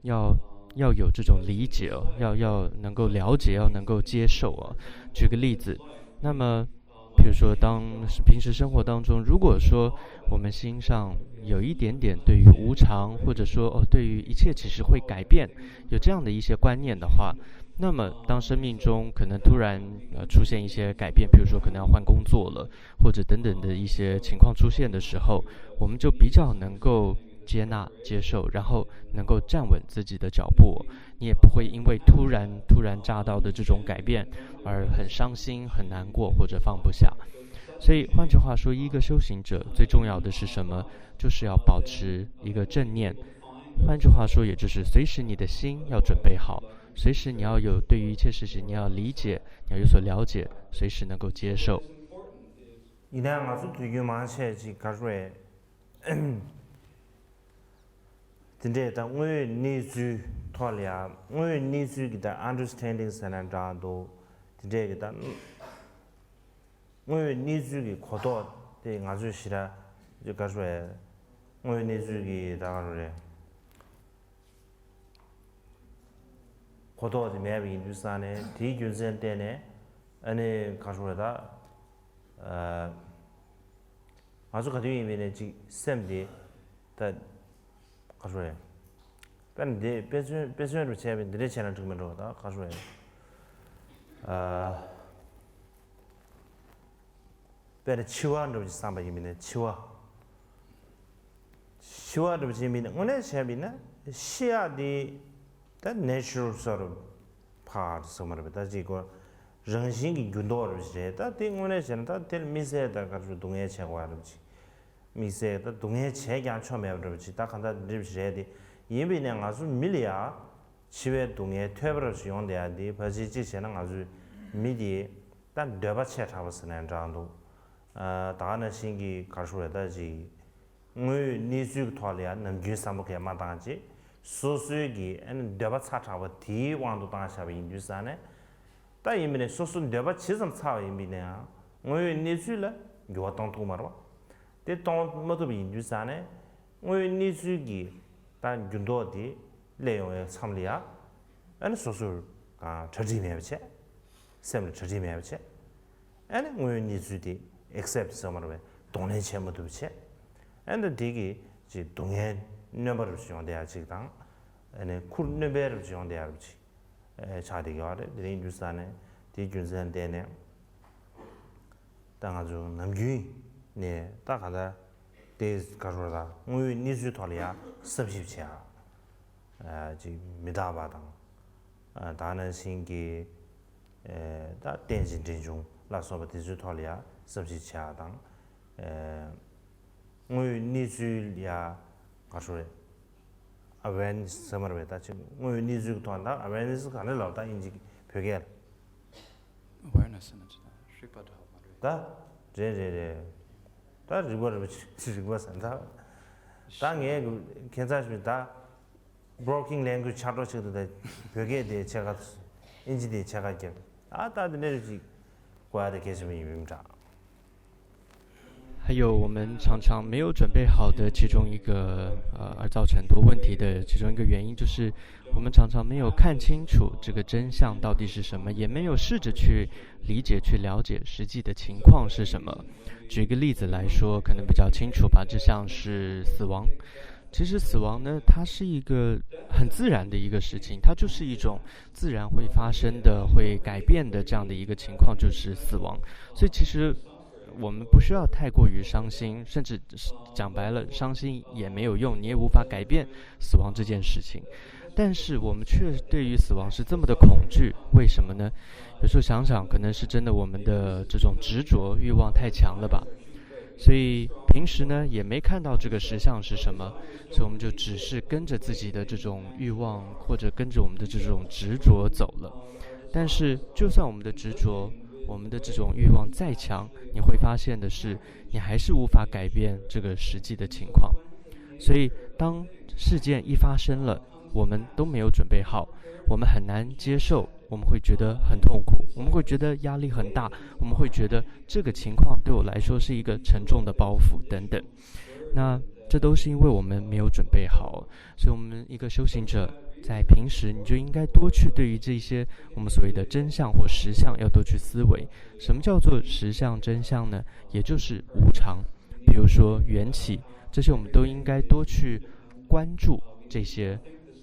要要有这种理解哦，要要能够了解，要能够接受哦。举个例子，那么比如说，当平时生活当中，如果说我们心上有一点点对于无常，或者说哦，对于一切其实会改变，有这样的一些观念的话，那么当生命中可能突然呃出现一些改变，比如说可能要换工作了，或者等等的一些情况出现的时候，我们就比较能够接纳、接受，然后能够站稳自己的脚步。你也不会因为突然突然乍到的这种改变而很伤心、很难过或者放不下。所以换句话说，一个修行者最重要的是什么？就是要保持一个正念。换句话说，也就是随时你的心要准备好，随时你要有对于一切事情你要理解，你要有所了解，随时能够接受。 ཡིན་ནའང་ང་ཚོ་དུས་རྒྱུན་མང་ཆེ་ཅིག་ག་རེ་དེ་འདྲས་ད་དངོས་ཡོད་གནས་ཚུལ་ཐོག་ལ་ཡང་དངོས་ཡོད་གནས་ཚུལ་གྱི་ད་ཨན་ཌར་སི་ཊེན་ཌིང་ཟེར་ན་འདྲ་འདུག་དེ་འདྲས་ཀྱི་ད་དངོས་ཡོད་གནས་ཚུལ་གྱི་གོ་རྟོགས་ དེ་ང་ཚོས་ཞེ་དྲག་ཅིག་ག་རེ་ཟེར་དགོས་རེད། དངོས་ཡོད་གནས་ཚུལ་གྱི་ད་ག་རེ་ཟེར་དགོས་རེད། གོ་རྟོགས་དེ་མེད་པ་ཡིན་དུས་ཙང་ནས་དེའི་རྒྱུ་མཚན་བརྟེན་ནས་ཨ་ནི་ག་རེ་ཟེར་དགོས་རེད་ད། ཨ། ང་ཚོ་ག་དུས་ཡིན་པའི་ནས་ཅིག་སེམས་དེ་ད་ག་རེ་ཟེར་དགོས་རེད། དཔེར་ན་འདི་དཔེ་མཚོན་དཔེ་མཚོན་རུ་བྱས་པའི་འདི་འདྲས་བྱས་ན་འགྲིག་མི་འགྲོ་ད་ག་རེ་ཟེར་དགོས་རེད། ཨ། དཔེར་ན་འཆི་བ་འདྲ་བོ་ཅིག་བསམ་པ་ཡིན་པས་ན་འཆི་བ། འཆི་བ་འདྲ་བོ་ཅིག་ཡིན་པས་ན་དངོས་གནས་བྱས་པས་ན་ཤི་ཡག་དེ་ད་ནེ་ཅུ་རལ་སོ་རུ་ཕར་ཟེར་མ་རེད་པས། ད་ཅིག་གོ་རང་བཞིན་གྱི་འགྱུར་ལྡོག་རེད་པས་རེད། ད་དེ་དངོས་གནས་བྱས་ན་ད་དེ་ལ་དམིགས་བསལ་ད་ག་རེ་ཟེར་སྡུག་བསྔལ་བྱེད་དགོས་རེད་པས་ཅིག་དམིགས་བསལ་ད་སྡུག་བསྔལ་བྱས་ཀྱང་ཆོ་མེད་པ་འདྲ་བོ་ཅིག་ད་གང་ལྟར་འདྲ་བོ་ཅིག་རེད་དེ། ཡིན་པས་ན་ང་ཚོ་མི་ལ་ཡ་འཆི་བའི་སྡུག་བསྔལ་ཐོས་པ་རབ་ཅིག་ཡོང་བསྡད་ཡ་དེ་ཕལ་ཆེར་གཅིག་བྱས་ན་ང་ཚོའི་མི་དེ་ད་འདོད་པ་ཆེ་དྲགས་པ་ཟེར་ན་འདྲ་འདུག་ཨ། ད་ག་ནང་བཞིན་གྱི་ག་རེ་ཟེར་དགོས་རེད་ད་ཅིག་དངོས་ཡོད་གནས་ཚུལ་གྱི་ཐོག་ལ་ཡང་ནམ་རྒྱུན་བསམ་བློ་གས་མ་བཏང་བྱས་སོ་སོའི་གི་ཨ་ནི་འདོད་པ་ཚ་དྲགས་པ་དེའི་དབང་དུ་བཏང་བཞག་པ་ཡིན་དུས་ཙང་ནས། ད་ཡིན་པས་ན་སོ་སོ་འདོད་པ་ཇི་ཙམ་ཚ་བ་ཡིན་པས་ན་ཡང་དངོས་ཡོད་གནས་ཚུལ་ལ་འགྱུར་བ་གཏོང་ཐུབ་མ་རེད་པ། དེ་གཏོང་མ་ཐུབ་པ་ཡིན་དུས་ཙང་ནས་དངོས་ཡོད་གནས་ཚུལ་གྱི་ད་འགྱུར་ལྡོག་དེ་སླེབས་ཡོང་བའི་མཚམས་ལ་ཡང་ཨ་ནི་སོ་སོར་གང་གྲ་སྒྲིག་མེད་པ་བྱས། སེམས་ལ་གྲ་སྒྲིག་མེད་པ་བྱས། ཨ་ནི་དངོས་ཡོད་གནས་ཚུལ་དེ་ཨེག་སེབ་ཟེར་མ་རེད་པས། གདོང་ལེན་བྱེད་མ་ཐུབ་པ་བྱས། ཨ་ནི་དེ་གི་ཅིག་སྡུག་བསྔལ་སྣོན་པ་རུ་ཡོང་བསྡད་ཡ་ཅིག་དང་། ཨ་ནི་ཁུར་སྣོན་པའི་རུ་ཡོང་བསྡད་ཡ་རུ་ཅིག་ཆགས་བསྡད་ཀྱི་ཡོད་རེད། དེ་རིང་དུས་ས་ནས་དེའི་རྒྱུ་མཚན་བརྟེན་ནས་ད་ང་ཚོ་ནམ་རྒྱུན་ནས་ད་ག་ད་དེ་ག་རེ་ཟེར་དགོས་རེད་ད་དངོས་ཡོད་གནས་ཚུལ་ཐོག་ལ་ཡ་བསམ་ཞིབ་བྱེད་ཡ། ཅིག་མི་རྟག་པ་དང་། ད་ནང་བཞིན་གྱི་ད་རྟེན་ཅིང་འབྲེལ་འབྱུང་ལ་སོགས་པ་དེ་ཚོའི་ཐོག་ལ་ཡང་བསམ་གཞིག་བྱེད་ཡག་དང་། དངོས་ཡོད་གནས་ཚུལ་ཡང་ག་རེ་ཟེར་དགོས་རེད། ཨ་ཝེར་ནེ་སི་ཟེར་མ་རེད་པས། ད་ཅིག་དངོས་ཡོད་གནས་ཚུལ་གྱི་ཐོག་ད་ཨ་ཝེར་ནེ་སི་ག་རེ་ལབ་ད་དབྱིན་ཇི་བོད་སྐད་ལ། Awareness ཟེར་ན་ཅི་ད་རིག་པ་འདྲ་བ་མ་རེད། ད་རེད་རེད་རེད། ད་རིག་པ་རེད་པ་ཅིག་རིག་པ་ཟེར་ན་ད། ད་ངས་ཁྱད་མཚར་ཞིག་ད། Broken language ཆགས་འགྲོ་ཆེད་དུ་ད་བོད་སྐད་དེ་ཕྱེད་ཀ་དབྱིན་ཇི་དེ་ཕྱེད་ཀ་རྒྱབ། ཨ་ད་དེ་འདྲ་ཅིག་གོ་ཡ་དེ་གལ་ཆེན་པོ་ཡིན་པའི་འདྲ། 还有我们常常没有准备好的其中一个呃而造成很多问题的其中一个原因，就是我们常常没有看清楚这个真相到底是什么，也没有试着去理解、去了解实际的情况是什么。举个例子来说，可能比较清楚吧，就像是死亡。其实死亡呢，它是一个很自然的一个事情，它就是一种自然会发生的、会改变的这样的一个情况，就是死亡。所以其实我们不需要太过于伤心，甚至讲白了，伤心也没有用，你也无法改变死亡这件事情。但是我们却对于死亡是这么的恐惧，为什么呢？有时候想想，可能是真的我们的这种执着、欲望太强了吧。所以平时呢也没看到这个实相是什么，所以我们就只是跟着自己的这种欲望或者跟着我们的这种执着走了。但是就算我们的执着，我们的这种欲望再强，你会发现的是，你还是无法改变这个实际的情况。所以当事件一发生了，我们都没有准备好，我们很难接受，我们会觉得很痛苦，我们会觉得压力很大，我们会觉得这个情况对我来说是一个沉重的包袱等等。那这都是因为我们没有准备好，所以我们一个修行者在平时你就应该多去对于这些我们所谓的真相或实相要多去思维。什么叫做实相真相呢？也就是无常，比如说缘起，这些我们都应该多去关注这些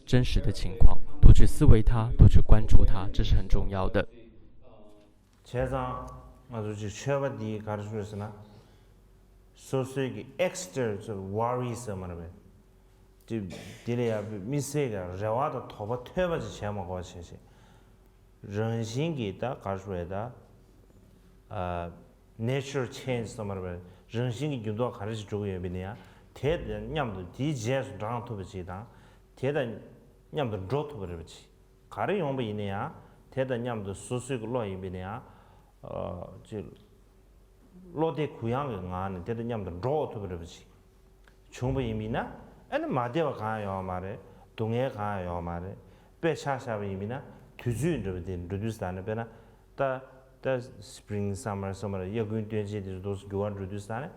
真实的情况，多去思维它，多去关注它，这是很重要的。 བྱས་ཙང་ང་ཚོ་ཅིག་ཆོས་པ་འདིས་ག་རེ་ཞུ་ཟེར་ན། སོ་སོའི་གི་extra worry ཟེར་མ་རེད་པས། ཅིག་དེ་ལ་ཡང་དམིགས་བསལ་གྱི་རེ་བ་དང་དོགས་པ་ཐོས་པ་ཅིག་བྱས་མ་དགོས་པ་བྱས་བྱས། རང་བཞིན་གྱིས་ད་ག་རེ་ཞུ་རེད་ད། ཨ། nature change ཟེར་མ་རེད་པས། རང་བཞིན་གྱི་འགྱུར་ལྡོག་ག་རེ་ཞིག་འགྲོ་གི་ཡོད་པ་ཡིན་ན་ཡང་དེ་དང་མཉམ་དུ་དེའི་རྗེས་སུ་འབྲང་ཐུབ་པ་ཅིག་དང་། དེ་དང་མཉམ་དུ་འགྲོ་ཐུབ་པ་རེད་པ་ཅིག་ག་རེ་ཡོང་པ་ཡིན་ན་ཡང་དེ་དང་མཉམ་དུ་སོ་སོའི་གི་བློ་ཡིན་པ་ཡིན་ན་ཡང་། ཨ། ཅིག་བློ་བདེ་གུ་ཡངས་ཀྱི་ངང་ནས་དེ་དང་མཉམ་དུ་འགྲོ་ཐུབ་པ་རེད་པ་ཅིག་བྱུང་པ་ཡིན་པ་ཡིན་ན་ཨ་ནི་མ་བདེ་བ་གང་ཡང་ཡོད་མ་རེད། སྡུག་བསྔལ་གང་ཡང་ཡོད་མ་རེད། དཔེ་ཆ་བཞག་པ་ཡིན་པ་ཡིན་ན་དུས་ཚོད་འདྲ་པོ་དེ་འགྲོ་དུས་ཙ་ནས་དཔེར་ན་ད་ད་spring summer summer དབྱར་དགུན་སྟོན་ཆེན་དེ་ཚོ་འདུག་སེ་འགྱུར་བ་འགྲོ་དུས་ཙ་ནས་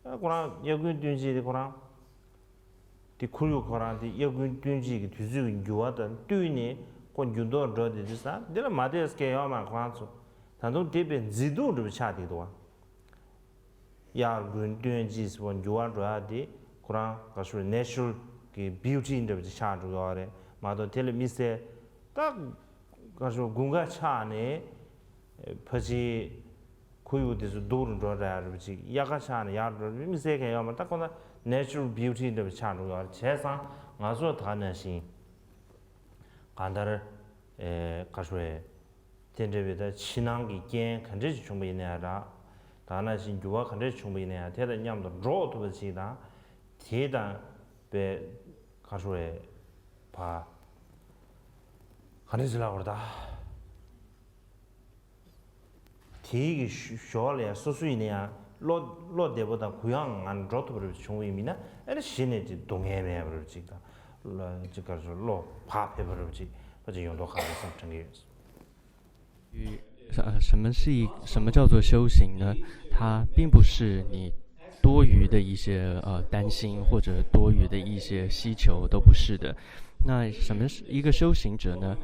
ཁོ་རང་དབྱར་དགུན་སྟོན་དཔྱིད་དེ་ཁོ་རང་དེ་ཁོར་ཡུག་ཁོ་རང་དེ་དབྱར་དགུན་སྟོན་དཔྱིད་ཀྱི་དུས་ཚོད་ཀྱི་འགྱུར་བ་དང་བསྟུན་ནས་ཁོ་འགྱུར་ལྡོག་འགྲོ་དེ་དུས་ཙང་འདི་ལ་མ་བལྟས་སྐལ་ཡོད་མ་རེད། ཁོ་རང་ཚོ་ད་དུང་དེ་བས་མཛེས་སྡུག་འདྲ་བོ་ཆགས་བསྡད་འདུག་བ། དབྱར་དགུན་སྟོན་དཔྱིད་ཟེར་བ་འགྱུར་བ་འགྲོ་ཡ་དེ་ཁོ་རང་ག་ཚོད་ནེ་ཅུ་རལ་གྱི་བིའུ་ཊི་འདྲ་བོ་ཅིག་ཆགས་འགྲོ་གི་ཡོད་རེད་མ་གཏོགས། དེ་ལ་དམིགས་བསལ་ད་ག་ཚོད་དགུན་ཁ་ཆགས་ནས་ཕལ་ཆེར་ཁོར་ཡུག་དེ་ཚོ་སྡུག་རུ་འགྲོ་ར་ཡ་འདྲ་བོ་ཅིག་དབྱར་ཁ་ཆགས་ནས་ཡག་འགྲོ་ར་དམིགས་བསལ་གང་ཡོད་མ་རེད། ད་ཁོ་ན་ནེ་ཅུ་རལ་བིའུ་ཊི་འདྲ་བོ་ཆགས་འགྲོ་གི་ཡོད་རེད། བྱས་ཙང་ང་ཚོ་ད་ནང་བཞིན་གང་ལྟར་ཨེ་ག་ཚོད་རེད། དེ་འདྲ་བའི་ད་ཕྱི་ནང་གི་རྐྱེན་ག་འདྲ་ཞིག་བྱུང་བ་ཡིན་ན་ཡང་ར། ད་ནང་བཞིན་འགྱུར་བ་ག་འདྲ་ཞིག་བྱུང་བ་ཡིན་ན་ཡང་དེ་དང་མཉམ་དུ་འགྲོགས་ཐུབ་པ་ཞིག་དང་། དེ་དང་པའི་ག་རེ་ཟེར་བ། ག་འདྲ་ཞིག་ལབ་དགོས་རེད་ད། དེའི་གི་ཞོར་ལ་ཡང་སོ་སོ་ཡིན་ན་ཡང་བློ་བློ་བདེ་པོ་དང་གུ་ཡངས་ངང་འགྲོ་ཐུབ་པ་རེ་བྱུང་བ་ཡིན་མིན་ན། ཨ་ནི་གཞི་ནས་ཅིག་སྡུག་བསྔལ་མེད་པ་རེ་ཅིག་དང་། ཅིག་ག་རེ་ཟེར། བློ་བག་ཕེབས་པ་རེ་ཅིག་ཕལ་ཆེར་ཡོང་མདོག་ཁ་པོ་བསམ་དྲན་གྱི་ཡོད། 呃，什么是一什么叫做修行呢？它并不是你多余的一些呃担心或者多余的一些需求，都不是的。那什么是一个修行者呢？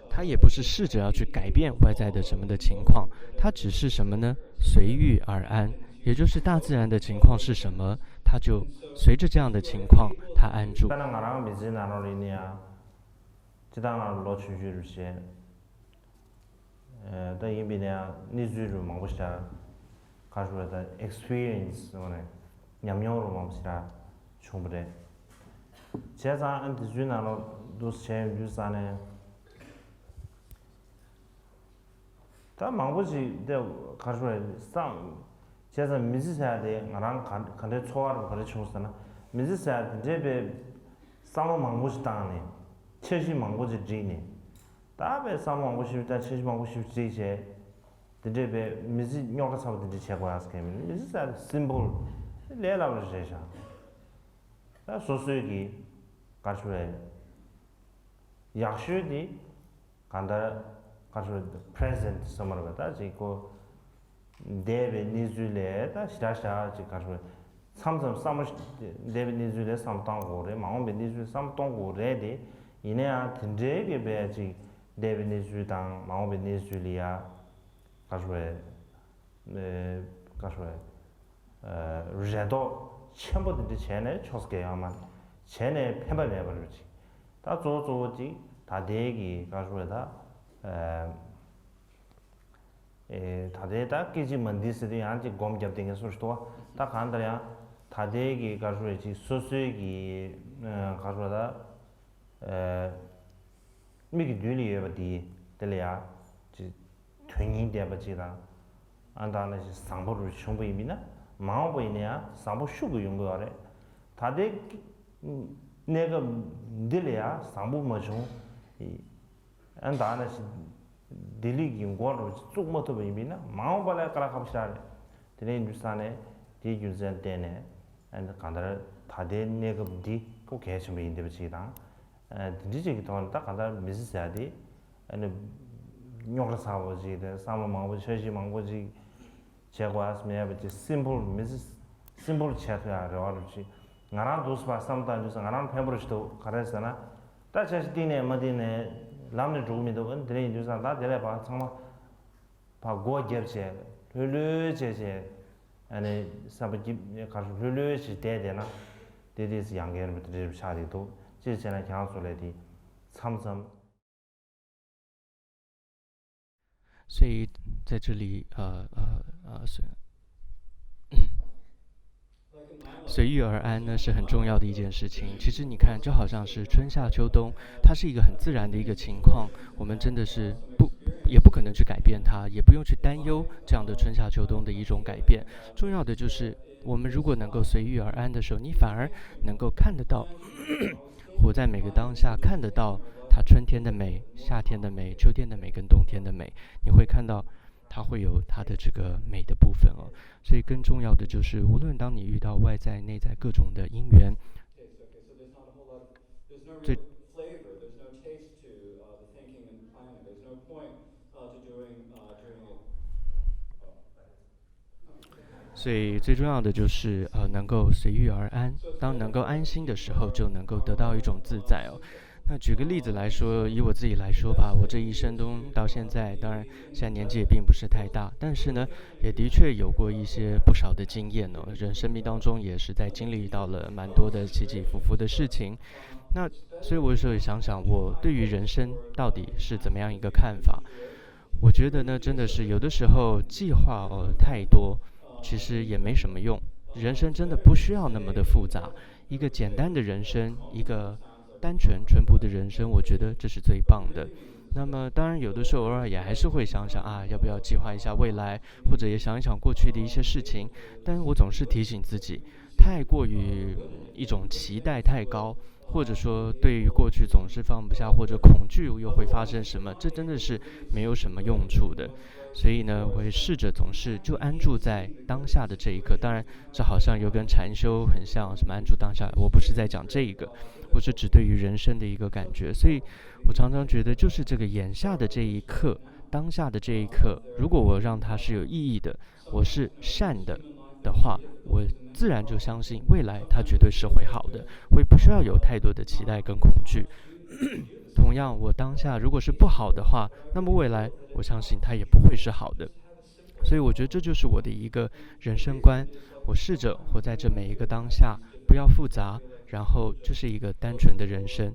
他也不是试着要去改变外在的什么的情况，他只是什么呢？随遇而安，也就是大自然的情况是什么，他就随着这样的情况他安住。 དཔེར་ན་ང་རང་མི་ཚེའི་ནང་ལོགས་ལ་ཡིན་ན་ཡང་། སྤྱིར་བཏང་ང་ལོ་ཆུང་ཆུང་རུ་བྱས། ད་ཡིན་པས་ན་ཡང་གནས་ཚུལ་རུ་མང་པོ་ཞིག་ག་རེ་ཟེར་བ། ད་ཨེག་སི་པི་རི་ཡན་སི་ཟེར་བ་ནས་ཉམས་མྱོང་རུ་མང་པོ་ཞིག་བྱུང་བ་རེད། བྱས་ཙང་ཨ་འདི་ཚོའི་ནང་ལོགས་འདུག་བྱས་ཡོང་དུས་ཙང་ནས། ད་མང་པོ་ཞིག་དེ་ག་རེ་ཟེར་བ་བསམ། བྱས་ཙང་མི་ཚེ་ཟེར་ཡ་དེ་ང་རང་ག་ག་འདྲའི་འཚོ་བ་རུ་ག་རེ་བྱུང་ཟེར་ན། མི་ཚེ་ཟེར་ཡ་དེ་འདྲའི་པའི་བསམ་བློ་མང་པོ་ཞིག་བཏང་ནས། འཆར་གཞི་མང་པོ་ཞིག་བསྒྲིགས་ནས། ད་པའི་བསམ་བློ་མང་པོ་ཞིག་བཏང་། འཆར་གཞི་མང་པོ་ཞིག་བསྒྲིགས་བྱས། དེ་འདྲའི་པའི་མི་ཚེ་རྙོག་དྲ་ཚ་པོ་དེ་འདྲ་བྱེད་དགོས་ཡ་ཟེར་མཁན་མིན། མི་ཚེ་ཟེར་ཡ་དེ་སིམ་པལ་ལས་སླ་པོ་རེད་ཤག་ད་སོ་སོའི་གི་ག་རེ་ཟེར་བ། ཡག་ཤོས་དེ་གང་ལྟར་ག་རེ་ཟེར་བ། པི་རེ་ཟེན་ཊི་ཟེར་མ་རེད་པ། ད་ཅིག་ཁོ་འདས་པའི་གནས་ཚུལ་ལས་ད་ཞེ་དྲག་ཞེ་དྲག་ཅིག་ག་རེ་ཟེར་བ། མཚམས་མཚམས་བསམ་བློ་ཞིག་འདས་པའི་གནས་ཚུལ་ལ་བསམ་བློ་གཏོང་དགོས་རེད། མ་འོངས་པའི་གནས་ཚུལ་ལ་བསམ་བློ་གཏོང་དགོས་རེད་དེ། ཡིན་ན་ཡང་དེ་འདྲའི་གི་བས་ཅིག་འདས་པའི་གནས་ཚུལ་དང་མ་འོངས་པའི་གནས་ཚུལ་ལ་ཡ། ག་རེ་ཟེར་བ། ཨེ། ག་རེ་ཟེར་བ། ཨེ། རེ་དོགས་ཆེན་པོ་དེ་འདྲ་བྱས་ནས་ཆོག་ས་གང་ཡང་མ་རེད། བྱས་ནས་ཕན་པ་མེད་པ་རེད་ཅིག་ད་གཙོ་བོ་གཙོ་བོ་ཅིག་ད་ལྟའི་གི་ག་རེ་ཟེར་བ་ད། ཨེ། ཨེ། ད་ལྟའི་ད་སྐད་ཅིག་མ་འདི་ཟེར་དུས་ཡང་ཅིག་སྒོམ་རྒྱབ་བསྡད་མཁན་བཟོ་ཞིག་འདུག་བ། ད་གང་ལྟར་ཡང་ད་ལྟའི་གི་ག་རེ་ཟེར་བ་ཅིག་སོ་སོའི་གི། ཨེ། ག་རེ་ཟེར་བ་ད། ཨེ། མིག་གི་མདུན་ལ་ཡོད་པ་དེ་དེ་ལ་ཡ་ཅིག་དོན་སྙིང་ལྡན་པ་ཅིག་དང་། ཨ་ད་ནང་བཞིན་བཟང་པོ་རུ་བྱུང་བ་ཡིན་མིན་ན། མ་འོངས་པ་ཡིན་ན་ཡང་བཟང་པོ་ཤུགས་ཀྱིས་ཡོང་གི་ཡོད་རེད། ད་ལྟའི་གནས་སྐབས་འདི་ལ་ཡ་བཟང་པོ་མ་བྱུང་། ཨ་ད་ནང་བཞིན་བདེ་ལེགས་ཀྱི་མགོ་རུ་བཙུགས་མ་ཐུབ་པ་ཡིན་མིན་ན། མ་འོངས་པ་ལ་དཀའ་ལས་ཁག་པོ་ཞིག་རེད། དེ་ནས་ཡིན་དུས་ཙང་ནས་དེའི་རྒྱུ་མཚན་བརྟེན་ནས། ཨ་ནི་གང་ལྟར་ད་ལྟའི་གནས་སྐབས་འདི་ཁོ་གལ་ཆེན་པོ་ཡིན་བསྡད་པ་ཅིག་དང་། ཨ། དེ་འདྲ་ཅིག་གི་ཐོག་ནས་ད་གང་ལྟར་མི་ཚེ་ཟེར་ཡ་དེ། ཨ་ནི་རྙོག་དྲ་ཚ་པོ་ཅིག་དང་། བསམ་བློ་མང་པོ། འཆར་གཞི་མང་པོ་ཅིག་བྱེད་དགོས་ཡ་མེད་པ་ཅིག་སིམ་པལ། མི་ཚེ་སིམ་པལ་བྱེད་ཐུབ་ཡ་རེ་བ་རུ་ཅིག་ང་རང་འདུག་སེ་ཕར་བསམ་བཏང་དུས་ཙང་ང་རང་ཕན་པོ་རུ་ཅིག་འདུག་ག་རེ་ཟེར་ན། ད་འཆར་གཞི་གཏིང་ནས་མ་གཏིང་ནས་ལམ་ནས་འགྲོ་གི་མི་འདུག་ཨ་ནི་དེ་འདྲ་ཡིན་དུས་ཙང་ད་དེ་ལས་ཕར་ཚང་མ་ཕར་སྒོ་བརྒྱབ་བྱས། ལྷོད་ལྷོད་བྱས་བྱས། ཨ་ནི་བསམ་པ་སྐྱིད་གར་ལྷོད་ལྷོད་བྱས་བསྡད་བསྡད་ན། དེ་དེ་ཚོ་ཡང་འགན་རུ་དེ་འདྲ་ཆགས་ཀྱི་འདུག་ཅེས་བྱས་ན་ཁྱེད་རང་ཚོ་ལས་དེ་མཚམས་མཚམས། 所以在这里，呃呃呃，随随遇而安呢是很重要的一件事情。其实你看，就好像是春夏秋冬，它是一个很自然的一个情况，我们真的是不也不可能去改变它，也不用去担忧这样的春夏秋冬的一种改变。重要的就是我们如果能够随遇而安的时候，你反而能够看得到，活在每个当下，看得到它春天的美、夏天的美、秋天的美跟冬天的美，你会看到它会有它的这个美的部分哦。所以更重要的就是，无论当你遇到外在、内在各种的因缘，最所以最重要的就是呃，能够随遇而安。当能够安心的时候，就能够得到一种自在哦。那举个例子来说，以我自己来说吧，我这一生中到现在，当然现在年纪也并不是太大，但是呢，也的确有过一些不少的经验哦。人生命当中也是在经历到了蛮多的起起伏伏的事情。那所以我有时候也想想，我对于人生到底是怎么样一个看法？我觉得呢，真的是有的时候计划哦太多，其实也没什么用。人生真的不需要那么的复杂，一个简单的人生，一个单纯淳朴的人生，我觉得这是最棒的。那么，当然有的时候偶尔也还是会想想啊，要不要计划一下未来，或者也想一想过去的一些事情。但是我总是提醒自己，太过于一种期待太高，或者说对于过去总是放不下，或者恐惧又会发生什么，这真的是没有什么用处的。所以呢，我会试着总是就安住在当下的这一刻。当然，这好像又跟禅修很像，什么安住当下，我不是在讲这一个，我是指对于人生的一个感觉。所以我常常觉得，就是这个眼下的这一刻，当下的这一刻，如果我让它是有意义的，我是善的的话，我自然就相信未来它绝对是会好的，会不需要有太多的期待跟恐惧。同样，我当下如果是不好的话，那么未来我相信它也不会是好的。所以我觉得这就是我的一个人生观。我试着活在这每一个当下，不要复杂，然后就是一个单纯的人生。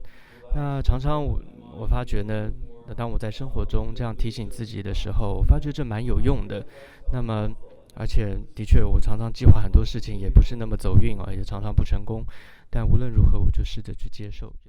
那常常我我发觉呢，当我在生活中这样提醒自己的时候，我发觉这蛮有用的。那么，而且的确，我常常计划很多事情也不是那么走运啊，也常常不成功。但无论如何，我就试着去接受。